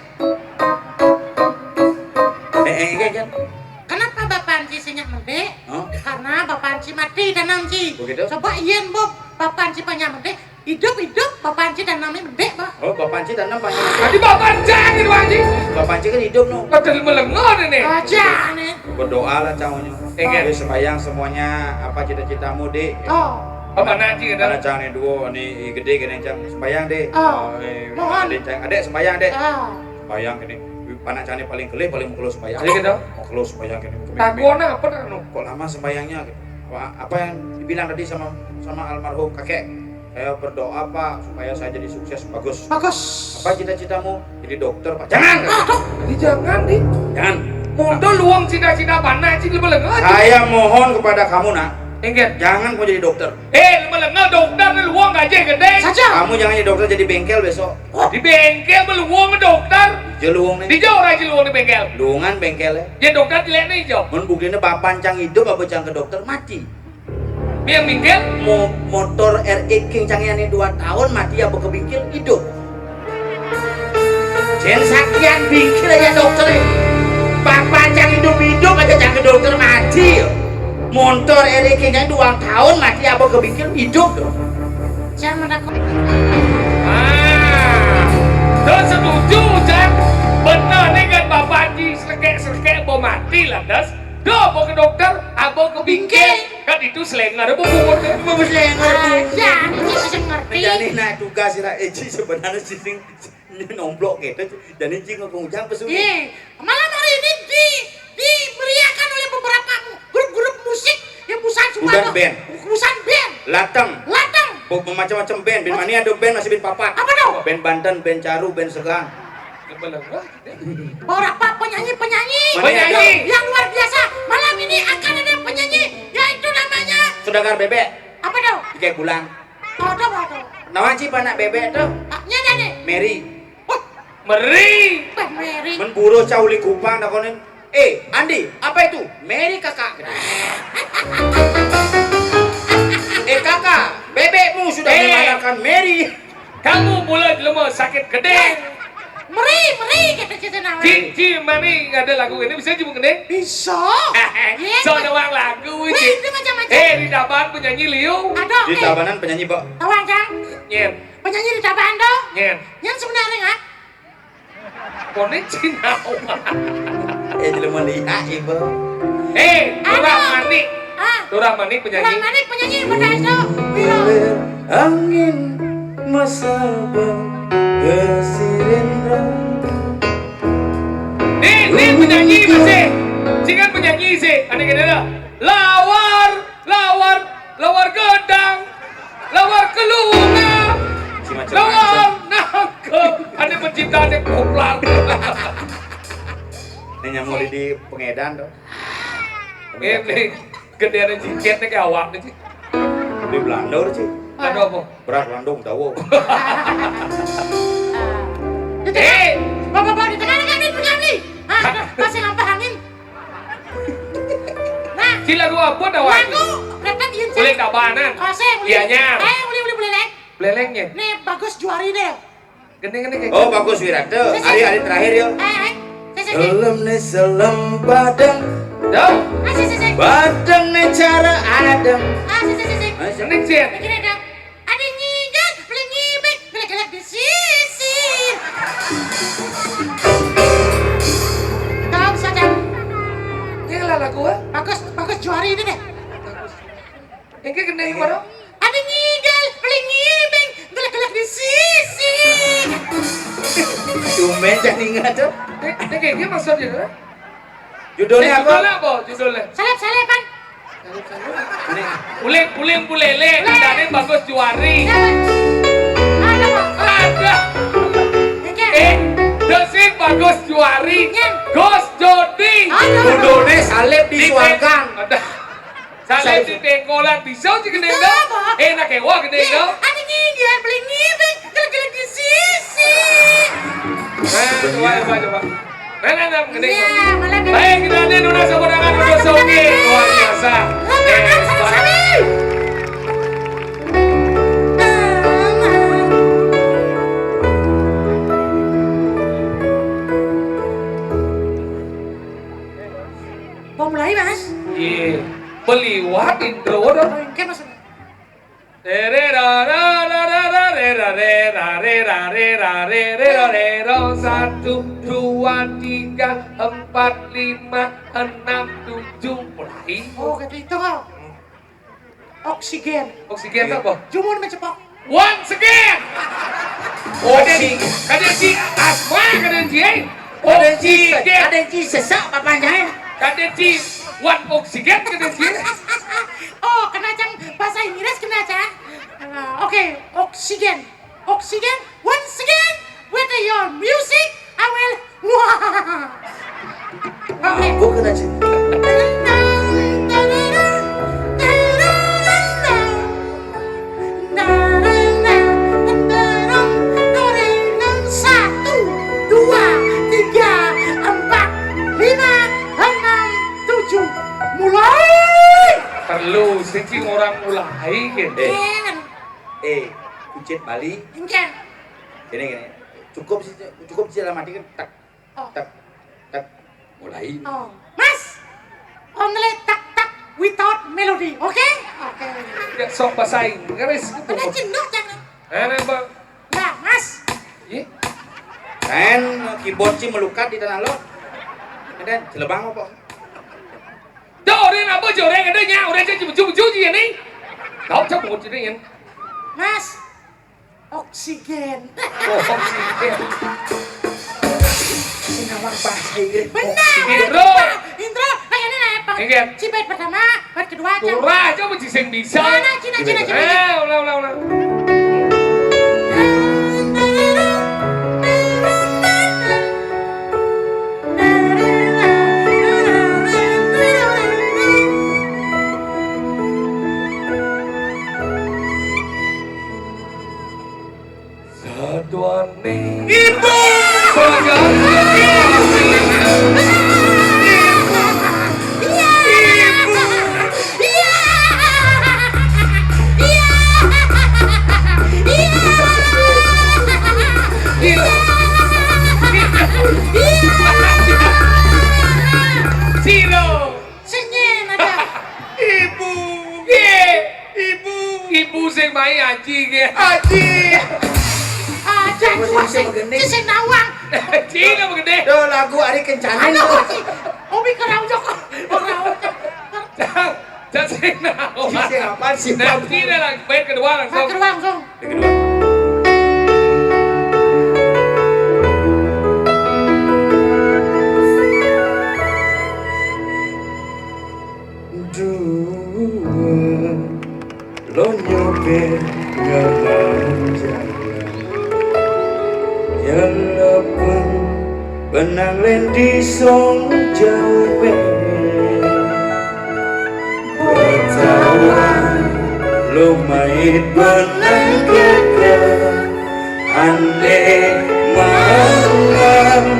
Eh, eh, eh, kan. Kenapa Bapak Anci senyap mati? Hah? Karena Bapak Anci mati tanam si. Begitu? Coba yen bu Bapak Anci panjang mati, hidup hidup Bapak Anci tanam mbe bah. Oh, Bapak Anci tanam banyak. Tadi bapak jangan itu anjing. Bapak Anci kan hidup no. Padahal melengon ini. Aja nih. Berdoa lah cang onyo. Iya. Jadi sembahyang semuanya apa cita-citamu dek. Oh. Apa nanti Karena kita? cang ini dua ini gede gini cang sembahyang dek. Oh. Eh, Mohon. Adek cang, adek sembahyang dek. Ah. Sembahyang gini. Panak cang ini paling kelih paling mau keluar sembahyang. Jadi kita. Mau keluar sembahyang gini. Takutnya apa dah nu? Kok lama sembahyangnya gitu. Pak, apa yang dibilang tadi sama sama almarhum kakek? Saya berdoa, Pak, supaya saya jadi sukses. Bagus. Bagus. Apa cita-citamu? Jadi dokter, Pak. Jangan. Aduh, jadi jangan, Di. Jangan. Muda luang cita-cita bana, Ci, lemes lenga, Ci. Saya mohon kepada kamu, Nak. Inggih. Jangan mau jadi dokter. Eh, lemes lenga dokter ni luang gaji gedé. Saja. Kamu jangan jadi dokter, jadi bengkel besok. Di bengkel beluang dokter. Dija luang né. Dija ora dija luang di bengkel. Luangan bengkel ya. Ya dokter cilik né ijo. Mun buktiné bapak cang idup apa cang ke dokter mati. Biar minggir. Mo motor R X King cang ini dua tahun mati apa kebingkil idup. Jen sakian bingkil aja dokter. Bapak cang hidup-hidup aja cang ke dokter mati. Motor R X King cang dua tahun mati apa kebingkil idup. Jangan menakut. Ah, terus setuju, Jan. Bener nih kan Bapak Haji selekek-selekek mau mati lantas. Duh, mau ke dokter, abang ke bingkil. Kan itu selenger, apa bubur kan? Bubur selenger. Ah, ya, ini sih ngerti. Jadi nah tugas sira Eci sebenarnya sing nomplok gitu. Jadi cing ngomong ujang pesugi. Iya. Malam hari ini di dimeriahkan oleh beberapa mu- grup-grup musik yang busan semua. Busan band. Busan band. Lateng. Lateng. Macam-macam band. Band mana ada band masih band papat. Apa tuh? Band Banten, band Caru, band Segan. Beberapa penyanyi-penyanyi. Penyanyi. Yang luar biasa. Malam ini akan ada penyanyi yaitu namanya Sudagar Bebek. Apa tuh? Ike Bulan. Ada apa tuh? Nawa ci anak bebek tuh. Nya nih. Mary. Meri. Bah, Meri. Men buru cau li kupang takonin. Eh, Andi, apa itu? Meri kakak. Eh kakak, bebekmu sudah mengalahkan Meri. Kamu mula jelema sakit gedé. Meri, Meri kata kita nama. Ci, ci, mami ada lagu ini bisa cuma gedé? Bisa. So doang lagu. Wih, itu macam-macam. Eh, di Tabanan penyanyi liu. Ada. Di Tabanan penyanyi, Pak. Tawang, Kang. Nyen. Penyanyi di Tabanan tuh. Nyen. Nyen sebenarnya nggak? Koné Cina. Eh, jelema lihat, Ibu. Eh, Turah Manik. Ah. Turah Manik penyanyi. Turah Manik penyanyi, bener itu. Angin masa kesirindra. Nih, nih penyanyi masih. Sing kan penyanyi sih. Ada gini dah. Lawar, lawar, lawar gedang, lawar kelunga, lawar nangkep. Ada penciptaannya koplar. Ini nyamuk di pengedan tuh. Ini gedé ada jijet nih kayak awak nih. Di Belanda sih. Ada apa? Berat landung tahu. Eh, bapak-bapak di tengah-tengah nih, tengah nih. Ah, masih ngampak angin. Nah, ci lagu apa dah, Wan? Lagu Retet Yun Uling Tabanan. Kasih, uling. Iya, nyam. Eh, uling, uling, uling. Belelengnya. Nih, Bagus Juari deh. Gini, gini, gini. Oh, Bagus Wirata. Hari, hari terakhir ya. Eh, eh. Sisi. Gelem né selem badeng. Dong. Ah, sisi, sisi. Badeng né cara adem. Ah, sisi, sisi. Ini sih. Gini dong. Ada nyinyang, beli ngibek, gelek-gelek di sisi. Tahu bisa, Cang? Ini lah lagu, ah. Bagus, Bagus Juari ini deh. Ini kena yang mana? Ada ngigal, beli ngibek, gelek-gelek di sisi. Tumben jadi ingat tuh. Ini kayak dia maksudnya, kan? Judulnya apa? Judulnya apa? Judulnya? Seleb-seleban. Uling, uling bulele, nadane Bagus Juari. Ada. Eh, the sing Bagus Juari. Gus Jodi. Judulnya Salib di Suargan. Ada. Salib di Tengkolan bisa sih gede enggak? Enak ya, wah gede enggak? Ada ngigal, beli ngibek, gelek-gelek di sisi. Nah, coba, coba, coba. Nah, nah, nah, gede. Baik, kita ada Nuna Sabudangan untuk Sogi. Luar biasa. Eh, mau mulai, Mas? Iya. Beliwat intro dah. Oke, Mas. Satu, dua, tiga, empat, lima, enam, tujuh. Mulai. Oh, gitu itu kok. Oksigen. Oksigen itu apa? Jumun mencepok. Once again. Oksigen. Kadang si asma, kadang si, eh. Kadang si, kadang si sesak papanya. Kadang si One oxygen kéné, Cing. Oh, kéné cang bahasa Inggris kéné cang. Ah, oke, oxygen. Oxygen, once again, with your music, I will. Wah. Oke. Aku kena cinta. Satu, dua, tiga, empat, lima, enam, tujuh. Mulai. Perlu sing orang mulai gitu. Eh, kucit Bali. Ini gini, cukup sih, cukup sih dalam arti kan tak, tak, tak, mulai. Oh, Mas, only tak tak without melody, oke? Oke. Ya, sok bahasa Inggris gitu. Ada cendok jangan. Eh, Bang. Ya, Mas. Ih. Kan keyboard sih melukat di tanah lo. Kemudian jelebang apa? Dah, orang apa je, orang ada nya, orang je cucu-cucu je ni. Kau cakap macam ni kan? Mas, oksigen. Oh, oksigen. Sing ngomong bahasa Inggris. Benar. Oksigen. Intro. Intro. Kayak ini apa? Inggit. Cibet pertama, bait kedua, cang. Turah aja mesti sing bisa. Mana Cina, Cina, Cina? Eh, ulang, ulang, ulang. Satuane. Ibu. Iya. Iya. Iya. Iya. Iya. Iya. Siro. Sing nyén ada. Ibu. Ye. Ibu. Ibu sing mai aji ge. Aji. Aji. Sing sing nawang. Aji nama gede. Do lagu Ari Kencana. Aduh, Aji. Obi keraujok. Keraujok. Cang, cang sing nawang. Sing apa sih? Nanti dah lah, bait kedua langsung. Bait kedua langsung. Yang kedua. Dua lo nyopir ngalang jalan. Nyelepen benang lendi song jawe. Betawa lo mait benang keke. Ande mangan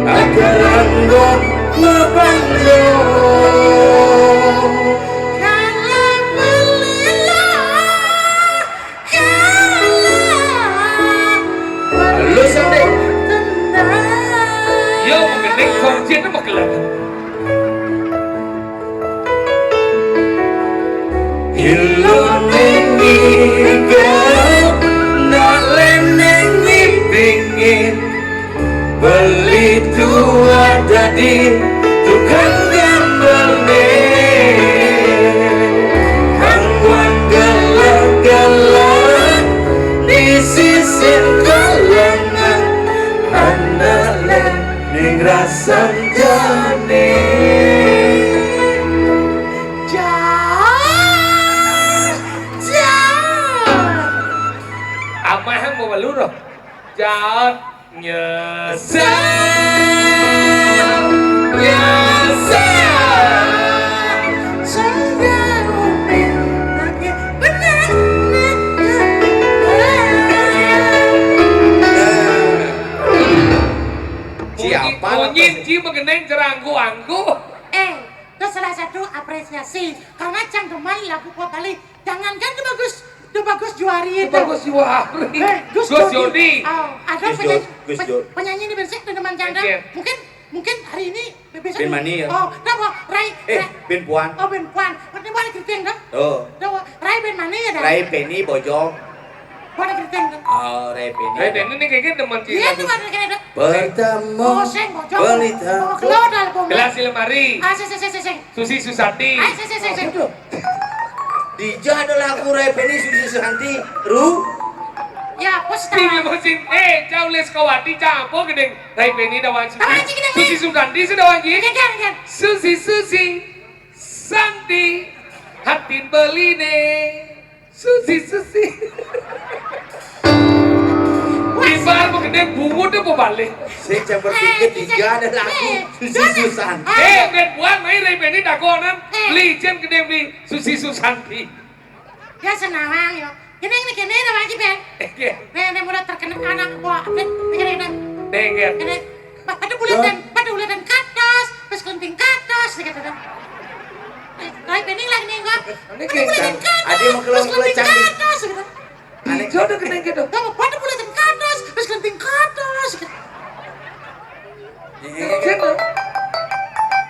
agarang go mabando. Lu sampai. Yo, mengenai kau je nama kelak. Ilone ngiga, nak leneng ngipingin. Beli tua dadi tukang gambelne. Angguan galak-galak di sisin kalangan. Anak leneng rasan jane. Jan, jan. Amah yang mau malu roh. Jan nyesel, nyesel. Sehingga Upin lagi benar. Siapa? Munyin ji mengeneng jeranggu-anggu. Eh, itu salah satu apresiasi. Karena cang demen lagu pop Bali. Jangankan de bagus, de bagus juari itu. Bagus juari. Eh, Gus Gus Jodi. Jodi. Oh, ada Gus penyanyi, Jod-, Gus pen-, Jod-, penyanyi di Bersik, teman janda. Oke. Mungkin, mungkin hari ini besok. Ben Mani ya? Oh, kenapa? Rai, eh, Rai. Ben Puan. Oh, Ben Puan. Berarti boleh keriting, dong? Oh. Rai Ben Mani ya, dah? Rai Penny Bojong. Boleh keriting, dong? Oh, Rai Penny. Rai Penny ini kayaknya teman. Iya, kita. Tuh, ada kayaknya, dong. Pertama. Oh, sing, Bojong. Berita. Oh, keluar dari pom. Gelas di lemari. Ah, sing, sing, sing, sing, sing. Susi Susanti. Ai, sik, sik, sik, sik. Aduh. Dija ada lagu Rai Penny, Susi Susanti. Ru. Ya, apa sih? Tinggal musim. Eh, jauh les kawati campur gedeng. Rai Penny dawan Susi. Apa sih gedeng? Susi Susanti sih dawan ji. Gedeng, gedeng. Susi, Susi. Santi, hatin beliné. Susi, Susi. Tiba mau gedé bungut apa balik? Saya campur tiga, tiga ada lagu. Susi Susan. Eh, ben buan main dari Benny dagonan. Beli jen gedé beli Susi Susanti. Ya senawang yo. Gini, gini, gini, nama aja, Ben. Oke. Nih, nih, mulai terkenal anak gua. Nih, nih, gini, gini. Nih, gini. Gini. Ba-, batu bulatan, batu bulatan katos, terus kelenting katos, gitu dah. Eh, lain bening lagi nih gua. Ini batu bulatan katos, ada yang mau keluar, terus keluar kelenting canggih. Katos, gitu. Aneh. Jodoh kena gitu. Gua mau batu bulatan katos, terus kelenting katos, gitu.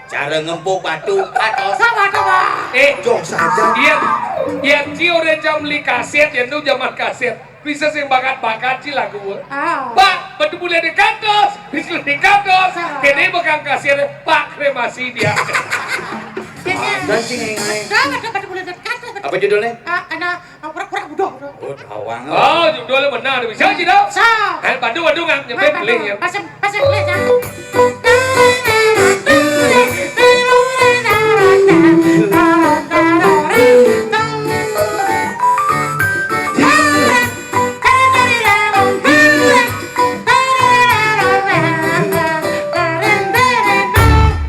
Cara ngempuk batu atos. Sama ada, Pak. Eh, jok saja. Iya, iya, Ci udah jam beli kaset, ya, itu zaman kaset. Bisa sing bakat-bakat, Ci, lagu. Ah. Pak, batu bulan di kantos, di kantos. Sama. Kene bakal kaset, Pak, kremasi dia. Ada sih, ngai-ngai. Sama ada batu bulan di kantos. Apa judulnya? Ah, ada Oh, pura-pura udah, udah. Oh, tawang. Oh, judulnya benar. Bisa sih, dong. So. Kan padu, padu nggak nyampe beli ya. Pasang, pasang beli, ya.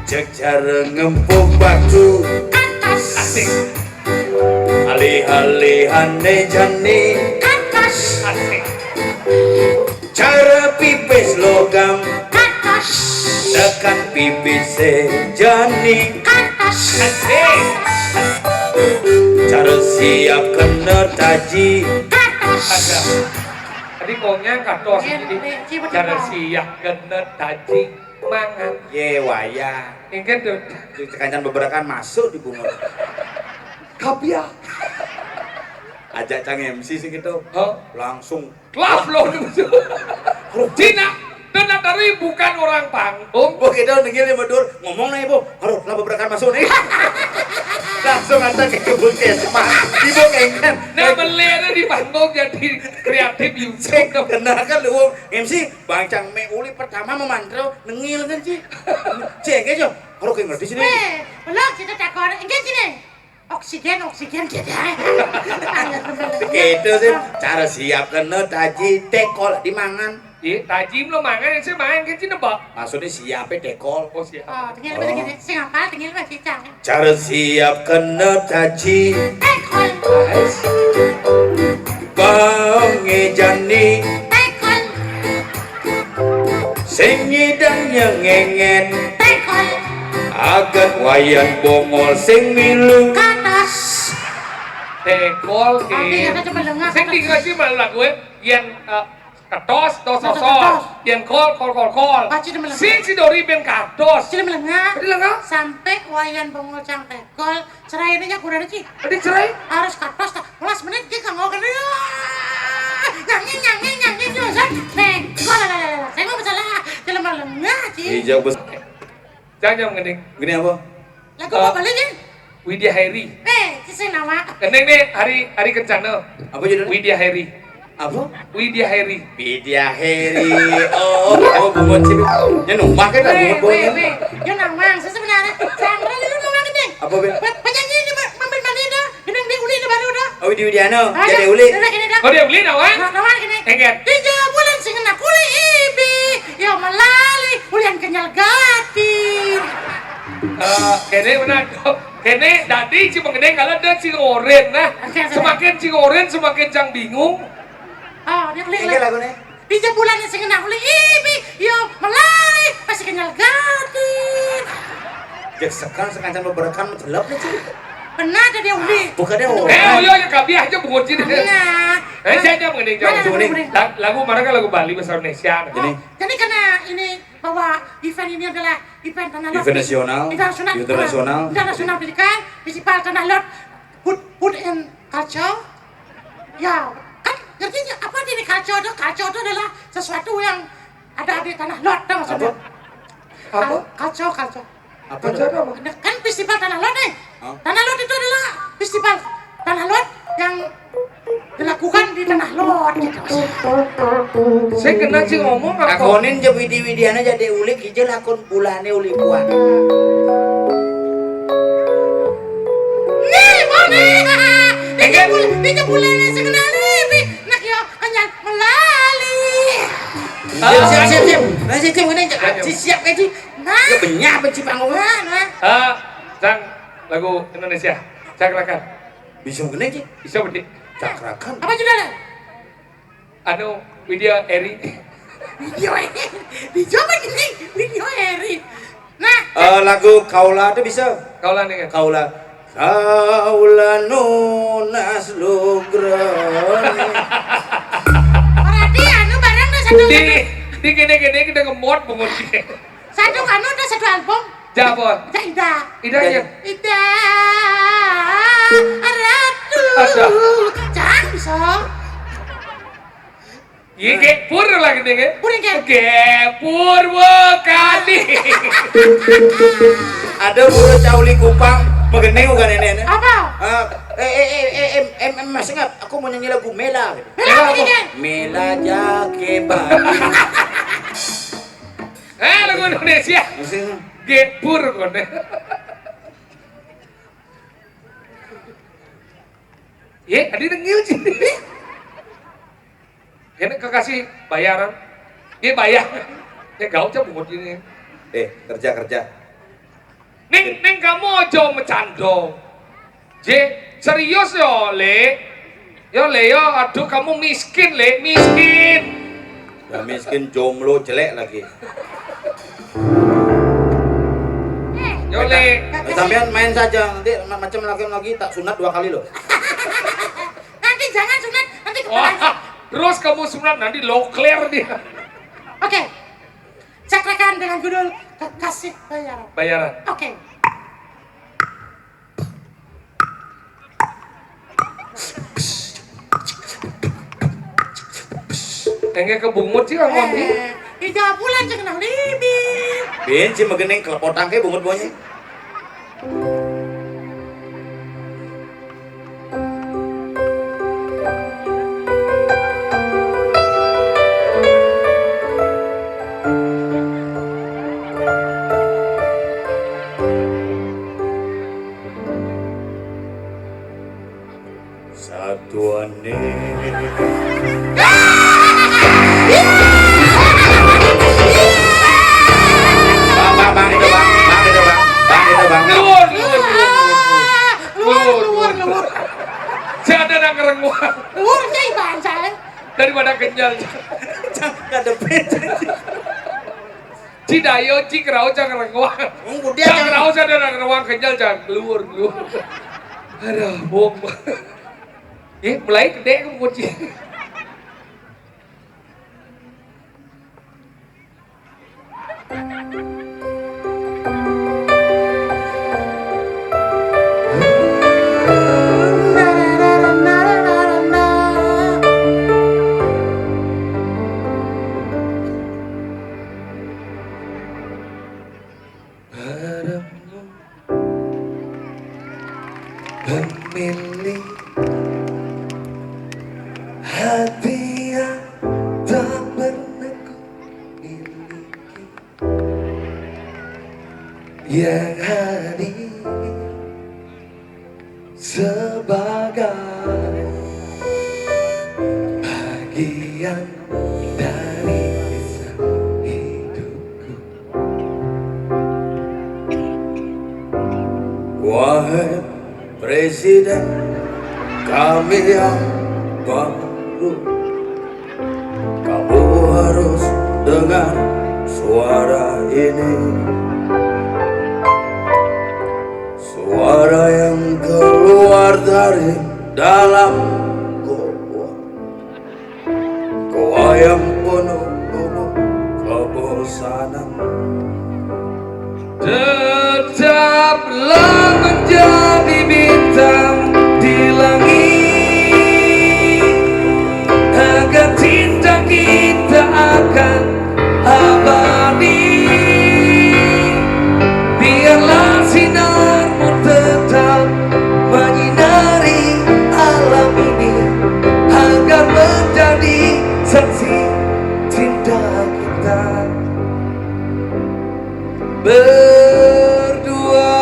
Jejar ngempuk batu. Asik. Alih-alihane jani. Asik. Cara pipis logam. Tekan pipis jani. Asik. Cara siap kena taji. Ada. Tadi kongnya katos. Iya, jadi iya, iya, cara betul. Siap kena taji mangan. Ye, wayah. Ingat tuh. Di kancan beberekan masuk di bungut. Kapiah. Ajak cang M C sih gitu. Hah? Langsung. Lah, loh, Cina. Dan dari bukan orang panggung. Oh, kita nengil ya, Madur. Ngomong nih, Bu. Aduh, lah beberekan masuk nih. Langsung antar ke puskesmas. Ibu kengken. Nah, beli ada di panggung jadi kreatif, Yusuf. Kenal kan lu, M C? Bang Cang me uli pertama memantrau nengil kan, Ci? Cek aja. Kalau kayak ngerti sini. Eh, belum kita takon. Enggak sini. Oksigen, oksigen kita. Itu sih cara siap kena taji tekol dimangan. Iya, taji belum mangan, yang saya main kan sini, Pak. Maksudnya siapnya tekol. Oh, siap. Oh, tinggal apa lagi? Sing apa? Tinggal apa, Cicang? Cara siap kena taji. Tekol. Bang Ejani. Tekol. Sing nyidang nyengengen. Tekol. Agat wayan bongol sing milu. Katas. Tekol, Abi, ke. Kata cuma lengah, sing kata dikasih malah gue yang, eh, ketos, tos, ketos, tos, tos. Yang kol, kol, kol, kol. Pasti demen lengah. Sing si Dori ben katos. Cuma lengah. Tadi lengah. Sampai wayan bongol cang tekol. Cerai ini ya kurang sih. Tadi cerai? Harus katos tak. Last menit dia kagak kena. Nyanyi, nyanyi, nyanyi, nyanyi. Nek, gua lah, lah, lah, lah. Saya mau masalah jelema lengah, Ci. Iya, bos. Jangan, jangan, mending. Gini apa? Lagu apa lagi? Widya Heri. Eh, sisi nama. Gending nih, hari, hari kencana. Apa judulnya? Widya Heri. Apa? Widya Heri. Widya Heri. Oh, oh, bungut sih. Nya numpah kan, weh, bungut, weh, bungut. Weh. Yo, nang mang, sebenarnya. Sandra, lu nang mang, Gending. Apa, Be? Pe-, penyanyi ini, Mbak, Mampir Mani dah. Gending dia uli dah baru dah. Oh, Widi Widiano. Ah, jadi ya. Uli. Udah, gini dah. Oh, dia uli, nawan? Nah, nawan gini. Enggak. Tiga bulan sing kena kuli ibi. Yo, melali. Ulian kenyal gati. Eh, kene mana? Kene dadi si pengendeng kalau ada si ngoren nah. Oke, oke. Semakin si ngoren semakin cang bingung. Oh, dia klik. Ini lagunya. Tiga bulan sing kena kuli ibi, yo melali, pasti kenyal gati. Cek sekarang sekancan beberekan mencelep nih, Ci. Pernah ada dia uli. Bukan dia uli. Eh, oh iya, ya, kabiah aja bungut sini. Nah. Eh, saya aja mengenai jauh. Mana, mana, mana? Lagu mana kan lagu Bali bahasa Indonesia. Jadi, oh, jadi karena ini bahwa event ini adalah event tanah lot. Event nasional, internasional, internasional. Internasional pendidikan, festival tanah lot, food, food and culture. Ya, kan ngerti nggak apa arti ini culture itu? Culture itu adalah sesuatu yang ada di tanah lot, tau maksudnya? Apa? Apa? Kal-, culture, culture. Apa tuh? Culture apa? Nah, kan festival tanah lot nih. Hah? Tanah lot itu adalah festival tanah lot yang dilakukan di tanah lot gitu. Saya kena sih ngomong apa? Lakonin je widi-widiana jadi ulik, ije lakon bulane ulik buat. Iki pul-, iki bulan sing kenali, pi. Nak yo kenyal melali. Siap, siap, siap, siap. Nah, siap, siap, ngene, Cak. Ayo. Siap, siap, Cak. Nah. Ya benyah benci panggung. Nah, nah. Ah, sang lagu Indonesia. Cakrakan. Bisa ngene, Cak? Bisa, Budi. Cakrakan. Apa judulnya? Anu, Widya Eri. Widya Eri. Dijawab gini, Widya Eri. Nah, eh, lagu Kaula tuh bisa. Kaula nih kan. Kaula. Kaula nunas lugra. Berarti anu bareng tuh satu. Di, di gini-gini kita ngemot bungut. Satu anu tuh satu album. Jawab. Ida. Ida ya. Ida Ratu. Ada. Jangan bisa. Iya, Gepur lagi nih, kan? Pur yang kayak Gepur, wo, kali. Ada burung cauli kupang, begene bukan ini, ini. Apa? Ah, eh, eh, eh, eh, em, em, em, Mas Ngap, aku mau nyanyi lagu Mela, gitu. Mela apa? Mela Jakeba. Eh, lagu Indonesia. Maksudnya? Gepur, kone. Ye, adi dengil sih. Ini kekasih bayaran. Ye, bayar. Ya, gak usah bungut ini. Eh, kerja, kerja. Ning, ning kamu aja mecando. Je, serius yo, Le. Yo, Le, yo, aduh, kamu miskin, Le, miskin. Ya, miskin, jomblo, jelek lagi. Yo, Le. Sampean main saja, nanti ma-, macam lagi, lagi tak sunat dua kali loh. Nanti jangan sunat, nanti kepala. Wah, terus kamu sunat, nanti lokler dia. Oke. Cakrakan dengan judul Kekasih Bayaran. Bayaran. Oke. Enggak kebungut sih, Bang Wandi. Eh, ija bulan cek nang libi. Bin, si megening kelepotang ke bungut bonyi. Satuan nih. Bang, bang, bang, itu, bang. Bang, itu, bang. Bang, itu, bang. Luar, luar, luar, luar. Luar, luar, luar. Saya ada nang ngerenguang. Luar, cai, bangsa, eh. Daripada kenyal. Jangan ngadepin. Cidayo, cikrao, jangan ngerenguang. Jangan ngerenguang, saya ada nang ngerenguang kenyal, jangan keluar, keluar. Aduh, bom. Eh, mulai gede kamu kunci. Padamu pemilik hati yang tak pernah ku miliki, yang hadir sebagai bagian dari kisah hidupku. Wahai Presiden kami yang baru, kamu harus dengar suara ini. Suara yang keluar dari dalam goa. Goa yang penuh lubuk kebosanan. Tetaplah menjadi bintang di langit, agar cinta kita akan abadi. Biarlah sinarmu tetap menyinari alam ini, agar menjadi saksi cinta kita berdua.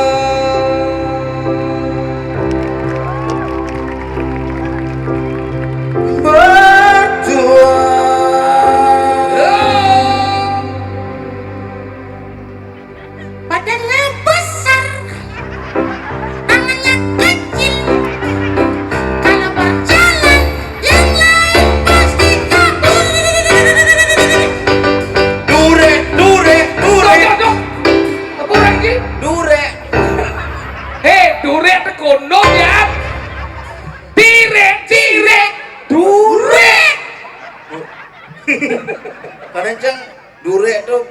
Aduh,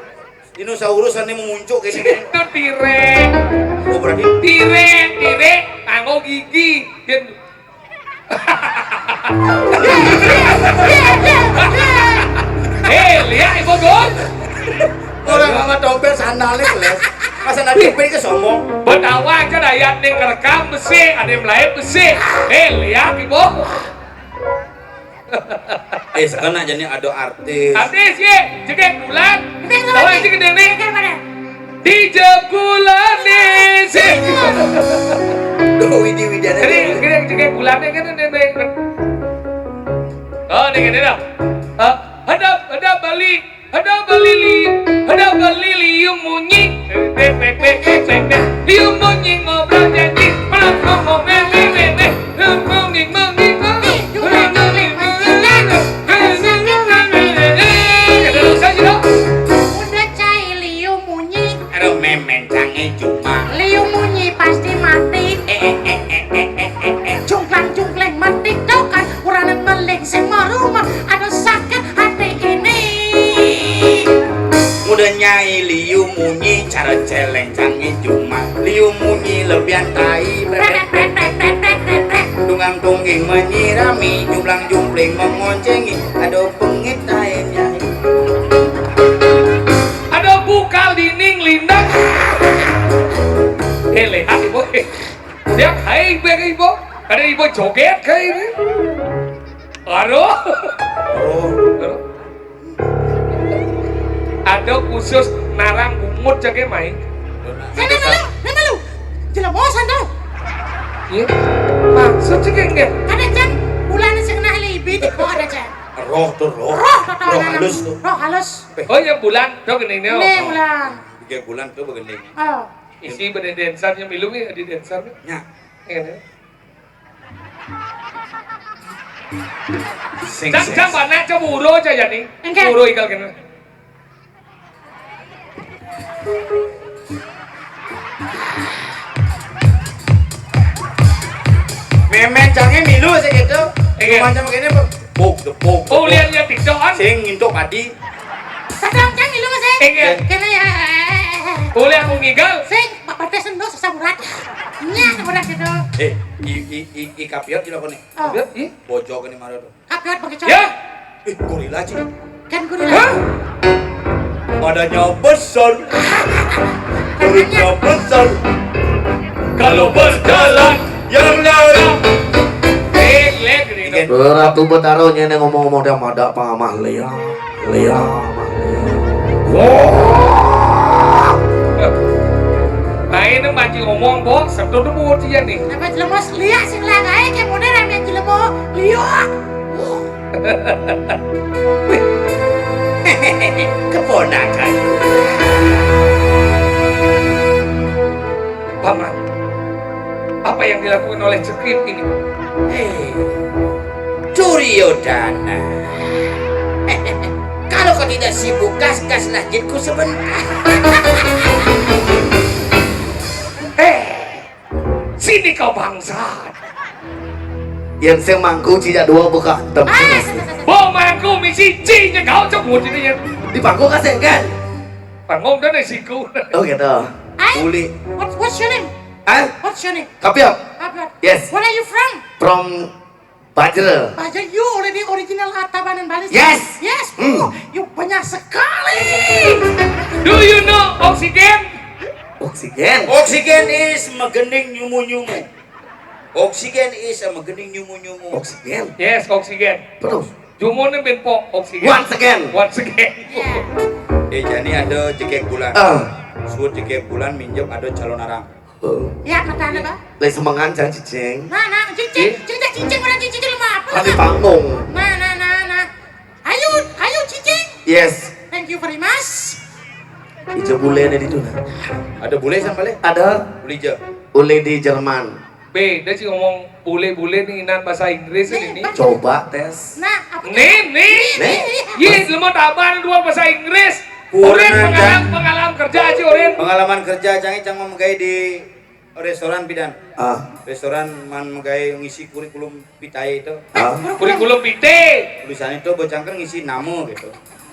dinosaurus ane mau muncul kayak gini. Itu tirek. Oh, berarti tirek, tirek, nganggo gigi. Yen Eh, lihat Ibu Gun. Orang sama dompet sandalnya, Les. Masa nanti beli ke sombong. Betawa aja dayat nih ngerekam besi, ada yang lain besi. Eh, lihat Ibu. Eh, sekarang aja nih ada artis. Artis ya, jegek bulan. Jegek bulan. Tahu aja gede nih. Jegek mana? Di jebulane sih. Tuh, widi-widian aja. Jadi, gede, jegek bulannya kan ada yang Oh, nih gini dong. Eh, ada, ada Bali, ada Bali li, ada Bali liu munyi. Bek, bek, bek, bek, bek, bek. Liu munyi ngobrol janji. Malah ngomong meh, meh, meh, meh. Munyi, munyi, munyi. Ada dosa sih dong. Udah cai liu munyi. Aduh, memen cange cuma. Liu munyi pasti mati. Eh, eh, eh, eh, eh, eh, eh, eh. Cungklang-cungkling mati kau kan. Urane ngeling sing mau rumah. Aduh, sakit hati ini. Udah nyai liu munyi cara celeng cange cuma. Liu munyi lebihan tai. Brebet, brebet, brebet, brebet, brebet. Tunggang tungging menyirami. Jumblang jumpling mengoncengi. Aduh, pengit tai nyai. Ada bukal dinding lindang. Eh, lihat Ibu. Lihat, hai, Ibu, Ibu. Ada Ibu joget kayak ini. Aduh. Oh. Aduh. Ada khusus narang bungut cake mai. Saya nang malu, nang malu. Jelema santo. Iya. Maksud cake enggak? Ada, Cen. Bulan sing nah libi tiko ada, Cen. Roh tuh, roh. Roh, roh halus tuh. Roh halus. Oh, ya bulan, tuh gini nih. Nih, bulan. Tiga bulan tuh begini. Oh. Isi pada dancer nya milu ya, di dancer nya. Ya. Iya, nih. Sing, Cang, sing. Cang, mana cemburu aja ya nih. Enggak. Cemburu igal kena. Memen cange milu sih gitu. Iya. Cuma macam gini, Bu. Buk, depuk. Oh, lihat, lihat TikTok kan? Sing ngintuk padi. Sedang cang milu sih. Iya. Kena ya. Oh, lihat mau ngigal. Sing, Pak Pate sendo sesaburat. Nya, seburat gitu. Eh, i, i, i, i kapiot di lokone. Oh. Kapiot, i? Bojok ini maro tuh. Kapiot pakai cowok. Ya? Ih, gorila, Ci. Kan gorila. Hah? Badannya besar. Perutnya besar. Kalau berjalan, yang lain. Eh, lihat ini. Ratu Betara nyene ngomong-ngomong dia mada pangamah lia. Lia, amah lia. Wah. Main mancing ngomong, Bo. Sabtu tuh mau ujian nih. Apa jelema lia sing lagae kayak model ramen jelema lia. Wih. Keponakan. Paman, apa yang dilakukan oleh Cekip ini? Hei, Duryodana. Kalau kau tidak sibuk, gas-gaslah jitku sebentar. Eh, sini kau bangsat. Yang saya mangku cija dua buka tem. Ah, sa, sa, sa, sa. Bo mangku misi cija kau cebut ini ya. Di pangku kasih kan? Panggung dan siku. Oh gitu. Hai. Uli. What, what's your name? Hah? What's your name? Kapiot. Kapiot. Yes. Where are you from? From Bajra. Bajra, you already original Tabanan Bali. Yes. Yes. Hmm. Oh, you banyak sekali. Do you know oxygen? Oxygen. Oxygen is magending nyumu-nyumu. Oxygen is a magending nyumu-nyumu. Oxygen. Yes, oxygen. Terus. Jumune ben po oxygen. Once again. Once again. Eh, jadi ada jegek bulan. Ah. Suut jegek bulan minjem ada calon arang. Oh. Ya, kata apa? Lai semengan jangan cicing. Nah, nah, cicing, cicing, cicing, orang cicing lu apa? Kan di panggung. Nah, nah, nah, nah. Ayo, ayo cicing. Yes. Thank you very much. Ijo bule nih di tuna. Ada bule sama le? Ada. Bule ijo. Bule di Jerman. Beda sih ngomong bule-bule nih inan bahasa Inggris ini. Coba tes. Nah, apa tuh? Nih, nih. Nih. Iya, lu mau taban dua bahasa Inggris. Urin pengalaman, pengalaman kerja aja, Urin. Pengalaman kerja, Cang, Cang mau megai di restoran pidan. Ah. Restoran man megai ngisi kurikulum vitae itu. Ah. Kurikulum vitae. Tulisannya itu bocangkan ngisi nama gitu.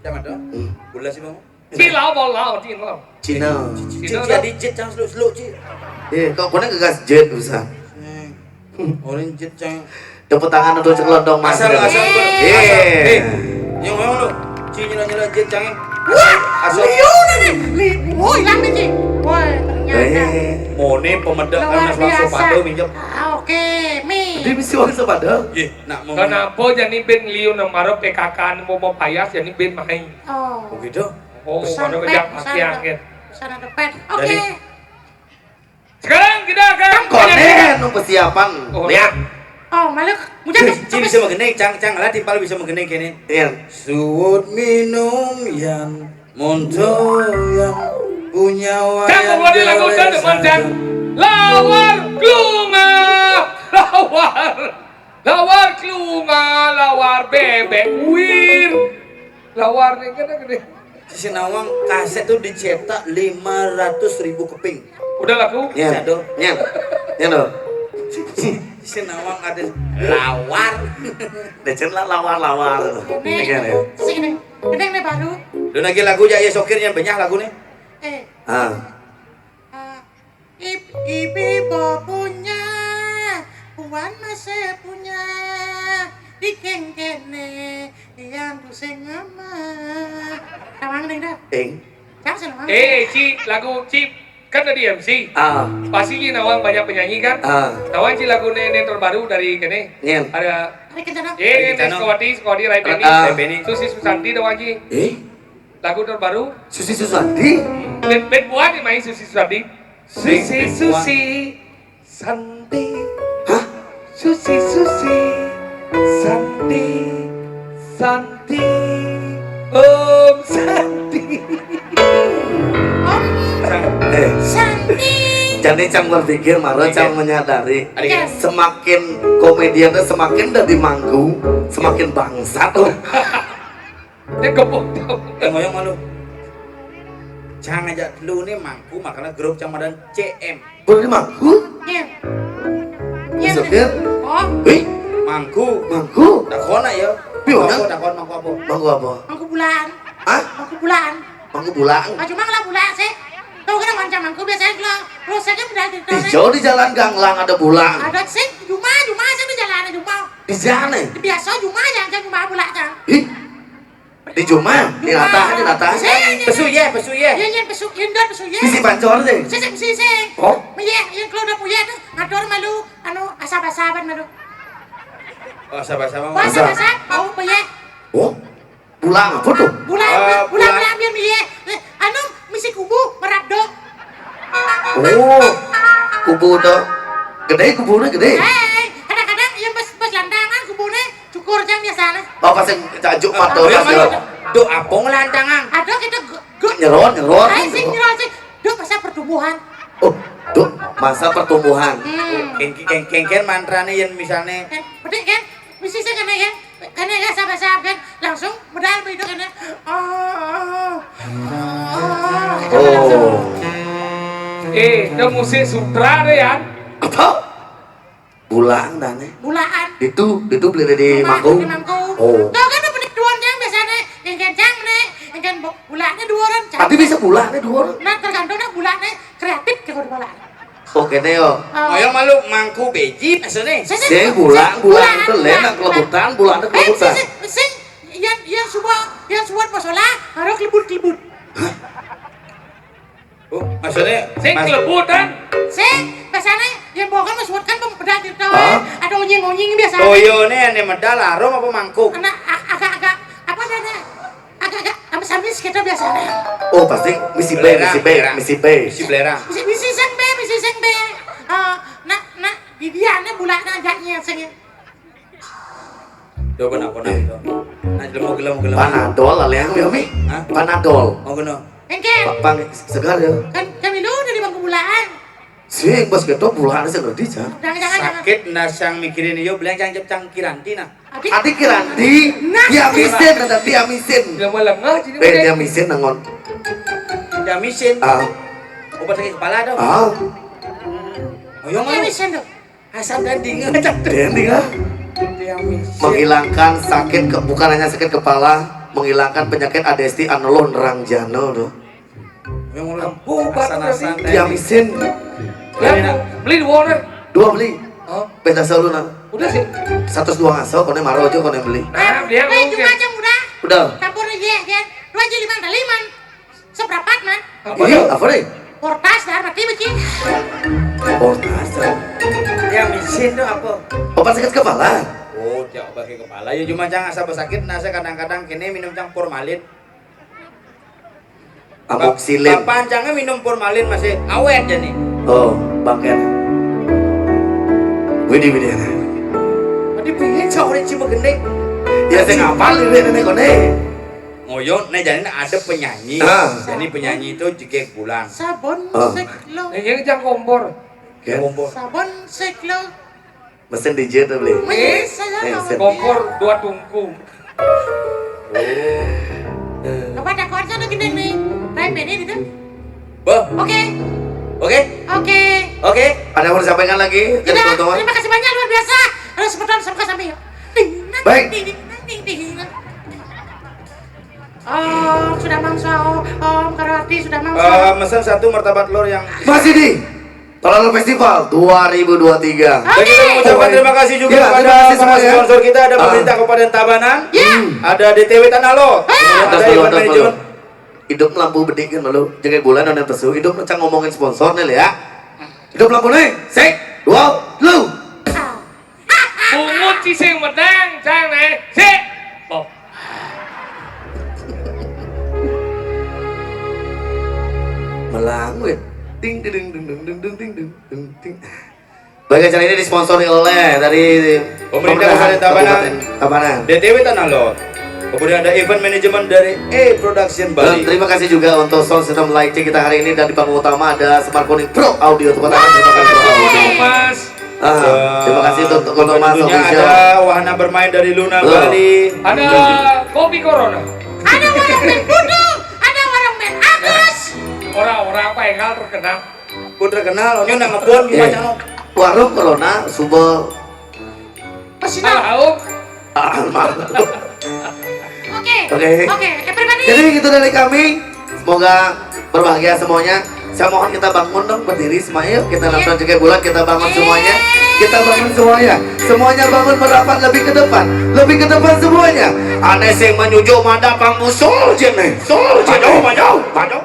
Cang ada. Hmm. Bola sih, Bang. Cina, bola, Cina. Cina. Cina. Cina, Cina. Jadi jet cang seluk-seluk, Ci. Eh, kok koné gegas jet bisa. Hmm. Orang jet cang. Tepuk tangan untuk Cek Londong, Mas. Asal, asal, eh, asal. Eh, nyong, nyong lu. Ci nyela-nyela jet cang. Wah, asal. Liu nih, Li. Woi, hilang nih, Ci. Woi, ternyata. Eh. Moné pemedek luar biasa. Anak langsung pada minjem. Ah, oke, Mi. Dia misi uang sepada. Iya, nak mau. Kenapa jadi bin liu nang maro P K K mau, mau payas jadi bin main. Oh. Begitu. Oh, pesan pada pet, kerja pesan pakai pet, angin. Pesan ada pet. Oke. Jadi, sekarang kita akan, kan koné nu persiapan. Oh, lihat. Oh, malah. Ci, Ci bisa magending, cang, cang lah timpal bisa magending kéné. Iya. Suwut minum yan, monto yan, punya wayang. Cang, pokoknya lagu udah demen, cang. Lawar klunga, lawar. Lawar klunga, lawar bébék uwir. Lawar nih kan gedé. Di Sinawang kasét tuh dicetak lima ratus ribu keping. Udah laku? Nyén. Nyén. Nyén, loh. Di Sinawang ada lawar. Décén lah lawar-lawar. Ini, iya, ya. Sini. Ini, ini baru. Lu lagi lagu aja ya sokirnya banyak lagu nih. Eh. Ah. Ah. Ib-, ibi bo punya, puan masih punya, di kéngkéné, yang tusing ama. Tawang deh dah. Ing. Siapa sih nawang? Eh, Ci, lagu Ci, kan tadi M C. Ah. Pasti Ci nawang banyak penyanyi kan? Ah. Nawang Ci lagu né, né terbaru dari kéné. Nyén. Ada. Ari Kencana. Eh, Ari Kencana. Sukawati, Sukawati, Rai Beni. Ah. Rai Beni. Susi Susanti nawang Ci. Eh? Lagu terbaru? Susi Susanti? Band, band buat nih main Susi Susanti. Susi, Susi, Santi. Hah? Susi, Susi, Santi, Santi, Om Santi. Om Santi. Eh. Jadi cang berpikir, maro cang menyadari, semakin komedian tuh semakin dari manggung, semakin bangsat loh. Dia gebuk tau. Eh, ngoyong malu. Cang ajak lu nih mangku makanan grup cang madan C M. Boleh mangku? Iya. Iya. Bisa, Fir? Oh. Hei? Mangku. Mangku? Takon ya. Pion, apa, takon mangku apa? Mangku apa? Mangku bulan. Hah? Mangku bulan. Mangku bulan. Ah, cuma lah bulan sih. Tahu kan macam mangku biasanya kalau rusak kan udah gitu. Di jauh di jalan Ganglang ada bulan. Ada sih, cuma, cuma sih di jalan cuma. Di jalan. Biasa cuma ya, cuma bulan aja. Ih. Di jumah, di latah, di latah. Pesu yé, pesu yé. Iya, iya, pesu, iya, pesu yé. Bisi pancor sih. Sing, sing, sing. Oh? Iya, iya, kalau udah punya tuh ngatur malu, anu, asap-asapan malu. Oh, asap-asapan. Asap-asap, mau punya. Oh? Bulan apa tuh? Bulan, eh, bulan, bulan. Bulan, bulan, iya. Eh, anu, misi kubu, merap do. Oh, kubu tuh. Gedé kubunya gedé. Eh, kadang-kadang iya pas, pas landangan kubunya. Cukur jang biasana. Oh, pas yang cajuk mata. Oh, pas yang mana? Doa pong lantangan. Ada kita ge-, ge-, nyeron, nyeron. Ai, sing nyeron, sing. Do, Itu masa pertumbuhan. Oh, tuh, masa pertumbuhan. Hmm. Kengken, kengken mantrane yen misalnya. Kan, bedik kan? Mesti saya kena ya. Kena ya, sabar-sabar kan. Langsung medal begitu kena. Oh. Oh. Oh. Eh, itu musik sutra deh ya. Apa? Bulaan dah nih. Bulaan. Itu, itu beli di Mangku. Di Mangku. Oh. Tuh kan apa nih duon yang biasanya yang kencang nih, yang kan bulanya dua orang. Tapi bisa bulanya dua orang. Nah, tergantung dah bulanya kreatif ke kalau bulaan. Oke nih yo. Oh. Ayo malu mangku beji maksudnya. Sing bulan, bulan tuh lena kelebutan, bulan tuh kelebutan. Eh, sing, sing, yang, yang subuh, yang subuh masalah, harus kelebut kelebut. Oh, maksudnya sing kelebutan. Sing, biasanya yang bawa kan mas kan pembeda gitu. Ada onyeng onyeng biasa. Oh iya, ini yang medal arum apa mangkuk? Karena agak-agak apa ada agak-agak sama samis kita biasanya. Oh pasti misi B, misi B, misi B. Misi belerang. Misi, misi sing B, misi sing B. Uh, nak, nak, di dia nih bulan agaknya sing. Coba nak kona itu. Nak jelema gelem gelem. Panadol lah yang Yomi. Hah? Panadol. Oh kena. Engke. Pang segar ya. Kan kami lu dari bangku bulaan. Sing bos ketok bulaan sing ngerti jan. Jangan jangan. Sakit nasang mikirin yo bilang cang cep cang kiranti nah. Adi kiranti. Nah. Dia misin ada dia misin. Dia malam ngaji. Eh dia misin nangon. Dia misin. Ah. Obat sakit kepala dong. Ah. Oh, yang mana? Dia misin dong. Asam dan dingin. Dending ah. Menghilangkan sakit ke, bukan hanya sakit kepala, menghilangkan penyakit adesti anoloh nerang jano tuh. Yang ulang. Bubat. Dia misin. Ya, beli dua orang. Dua beli. Oh. Peta selalu nah. Udah sih. Satu dua ngaso, kone maro aja kone beli. Nah, dia. Weh, cuma aja udah. Udah. Campur aja ya, dua aja lima kali man. Seberapa man? Iya, apa deh? Portas dah mati beci. Portas. Yang misin tuh apa? Obat sakit kepala. Oh, dia obat sakit kepala. Ya cuma jangan asal sakit, nah saya kadang-kadang kini minum cang formalin. Amoxicillin. Bapak cangnya minum formalin masih awet ya nih. Oh, bangker. Widi Widiana. Tadi pengen cawre cuma gendeng. Ya saya ngapal ini nih kone. Ngoyo, nih jadi ada penyanyi. Ah. Jadi penyanyi itu jegek bulan. Sabon ah. Seklo. Ini yang jang kompor. Ya. Kompor. Sabon seklo. Mesin DJ tuh beli. Mesin. Kompor dua tungku. Apa ada kuat sana gini nih? Time ini gitu. Bah. Oke. Oke. Oke. Oke. Ada yang mau disampaikan lagi? Tidak. Terima kasih banyak luar biasa. Harus betul sama kami. Baik. Om sudah mangsa, om karati sudah mangsa. Uh, mesen satu martabak telur yang masih di Palalo Festival dua ribu dua tiga. Oke. Dan kita mengucapkan terima kasih juga ya, kepada para sponsor kita, ada ya. Pemerintah Kabupaten Tabanan, ya. Ada D T W Tanah Lot, ah. Ada Iwan Manajemen. Hidup lampu bedik kan malu, jaga bulan dan pesu. Hidup macam ngomongin sponsor nih ya. Hidup lampu nih, sek, dua, lu. Bungut cising medang, cang naik, sik. Oh. Melangwit. Ting ding ding ding ding ding ding ding ding ding. Baik acara ini disponsori oleh dari Pemerintah Kabupaten Tabanan, Tabanan. D T W Tanah Lot. Kemudian ada event management dari A Production Bali. Dan terima kasih juga untuk sound system lighting kita hari ini dan di panggung utama ada Smart Kuning Pro Audio. Tepuk tangan terima kasih Pro Audio. Mas. Ah, terima kasih untuk Koto Mas Official. Ada wahana bermain dari Luna Bali. Ada kopi Corona. Ada warung main Putu, ada warung main Agus. Orang-orang apa yang terkenal? Pun terkenal, ini udah ngebon gimana? Eh, warung Corona, Subo. Pasti tahu. Oke. Oke. Oke, everybody. Jadi gitu dari kami. Semoga berbahagia semuanya. Saya mohon kita bangun dong berdiri semuanya yuk. Kita nonton juga bulan kita bangun semuanya. Kita bangun semuanya. Semuanya bangun merapat lebih ke depan. Lebih ke depan semuanya. Aneh sing menuju mada pangmusul je nih. Sul je nih. Maju, maju, maju.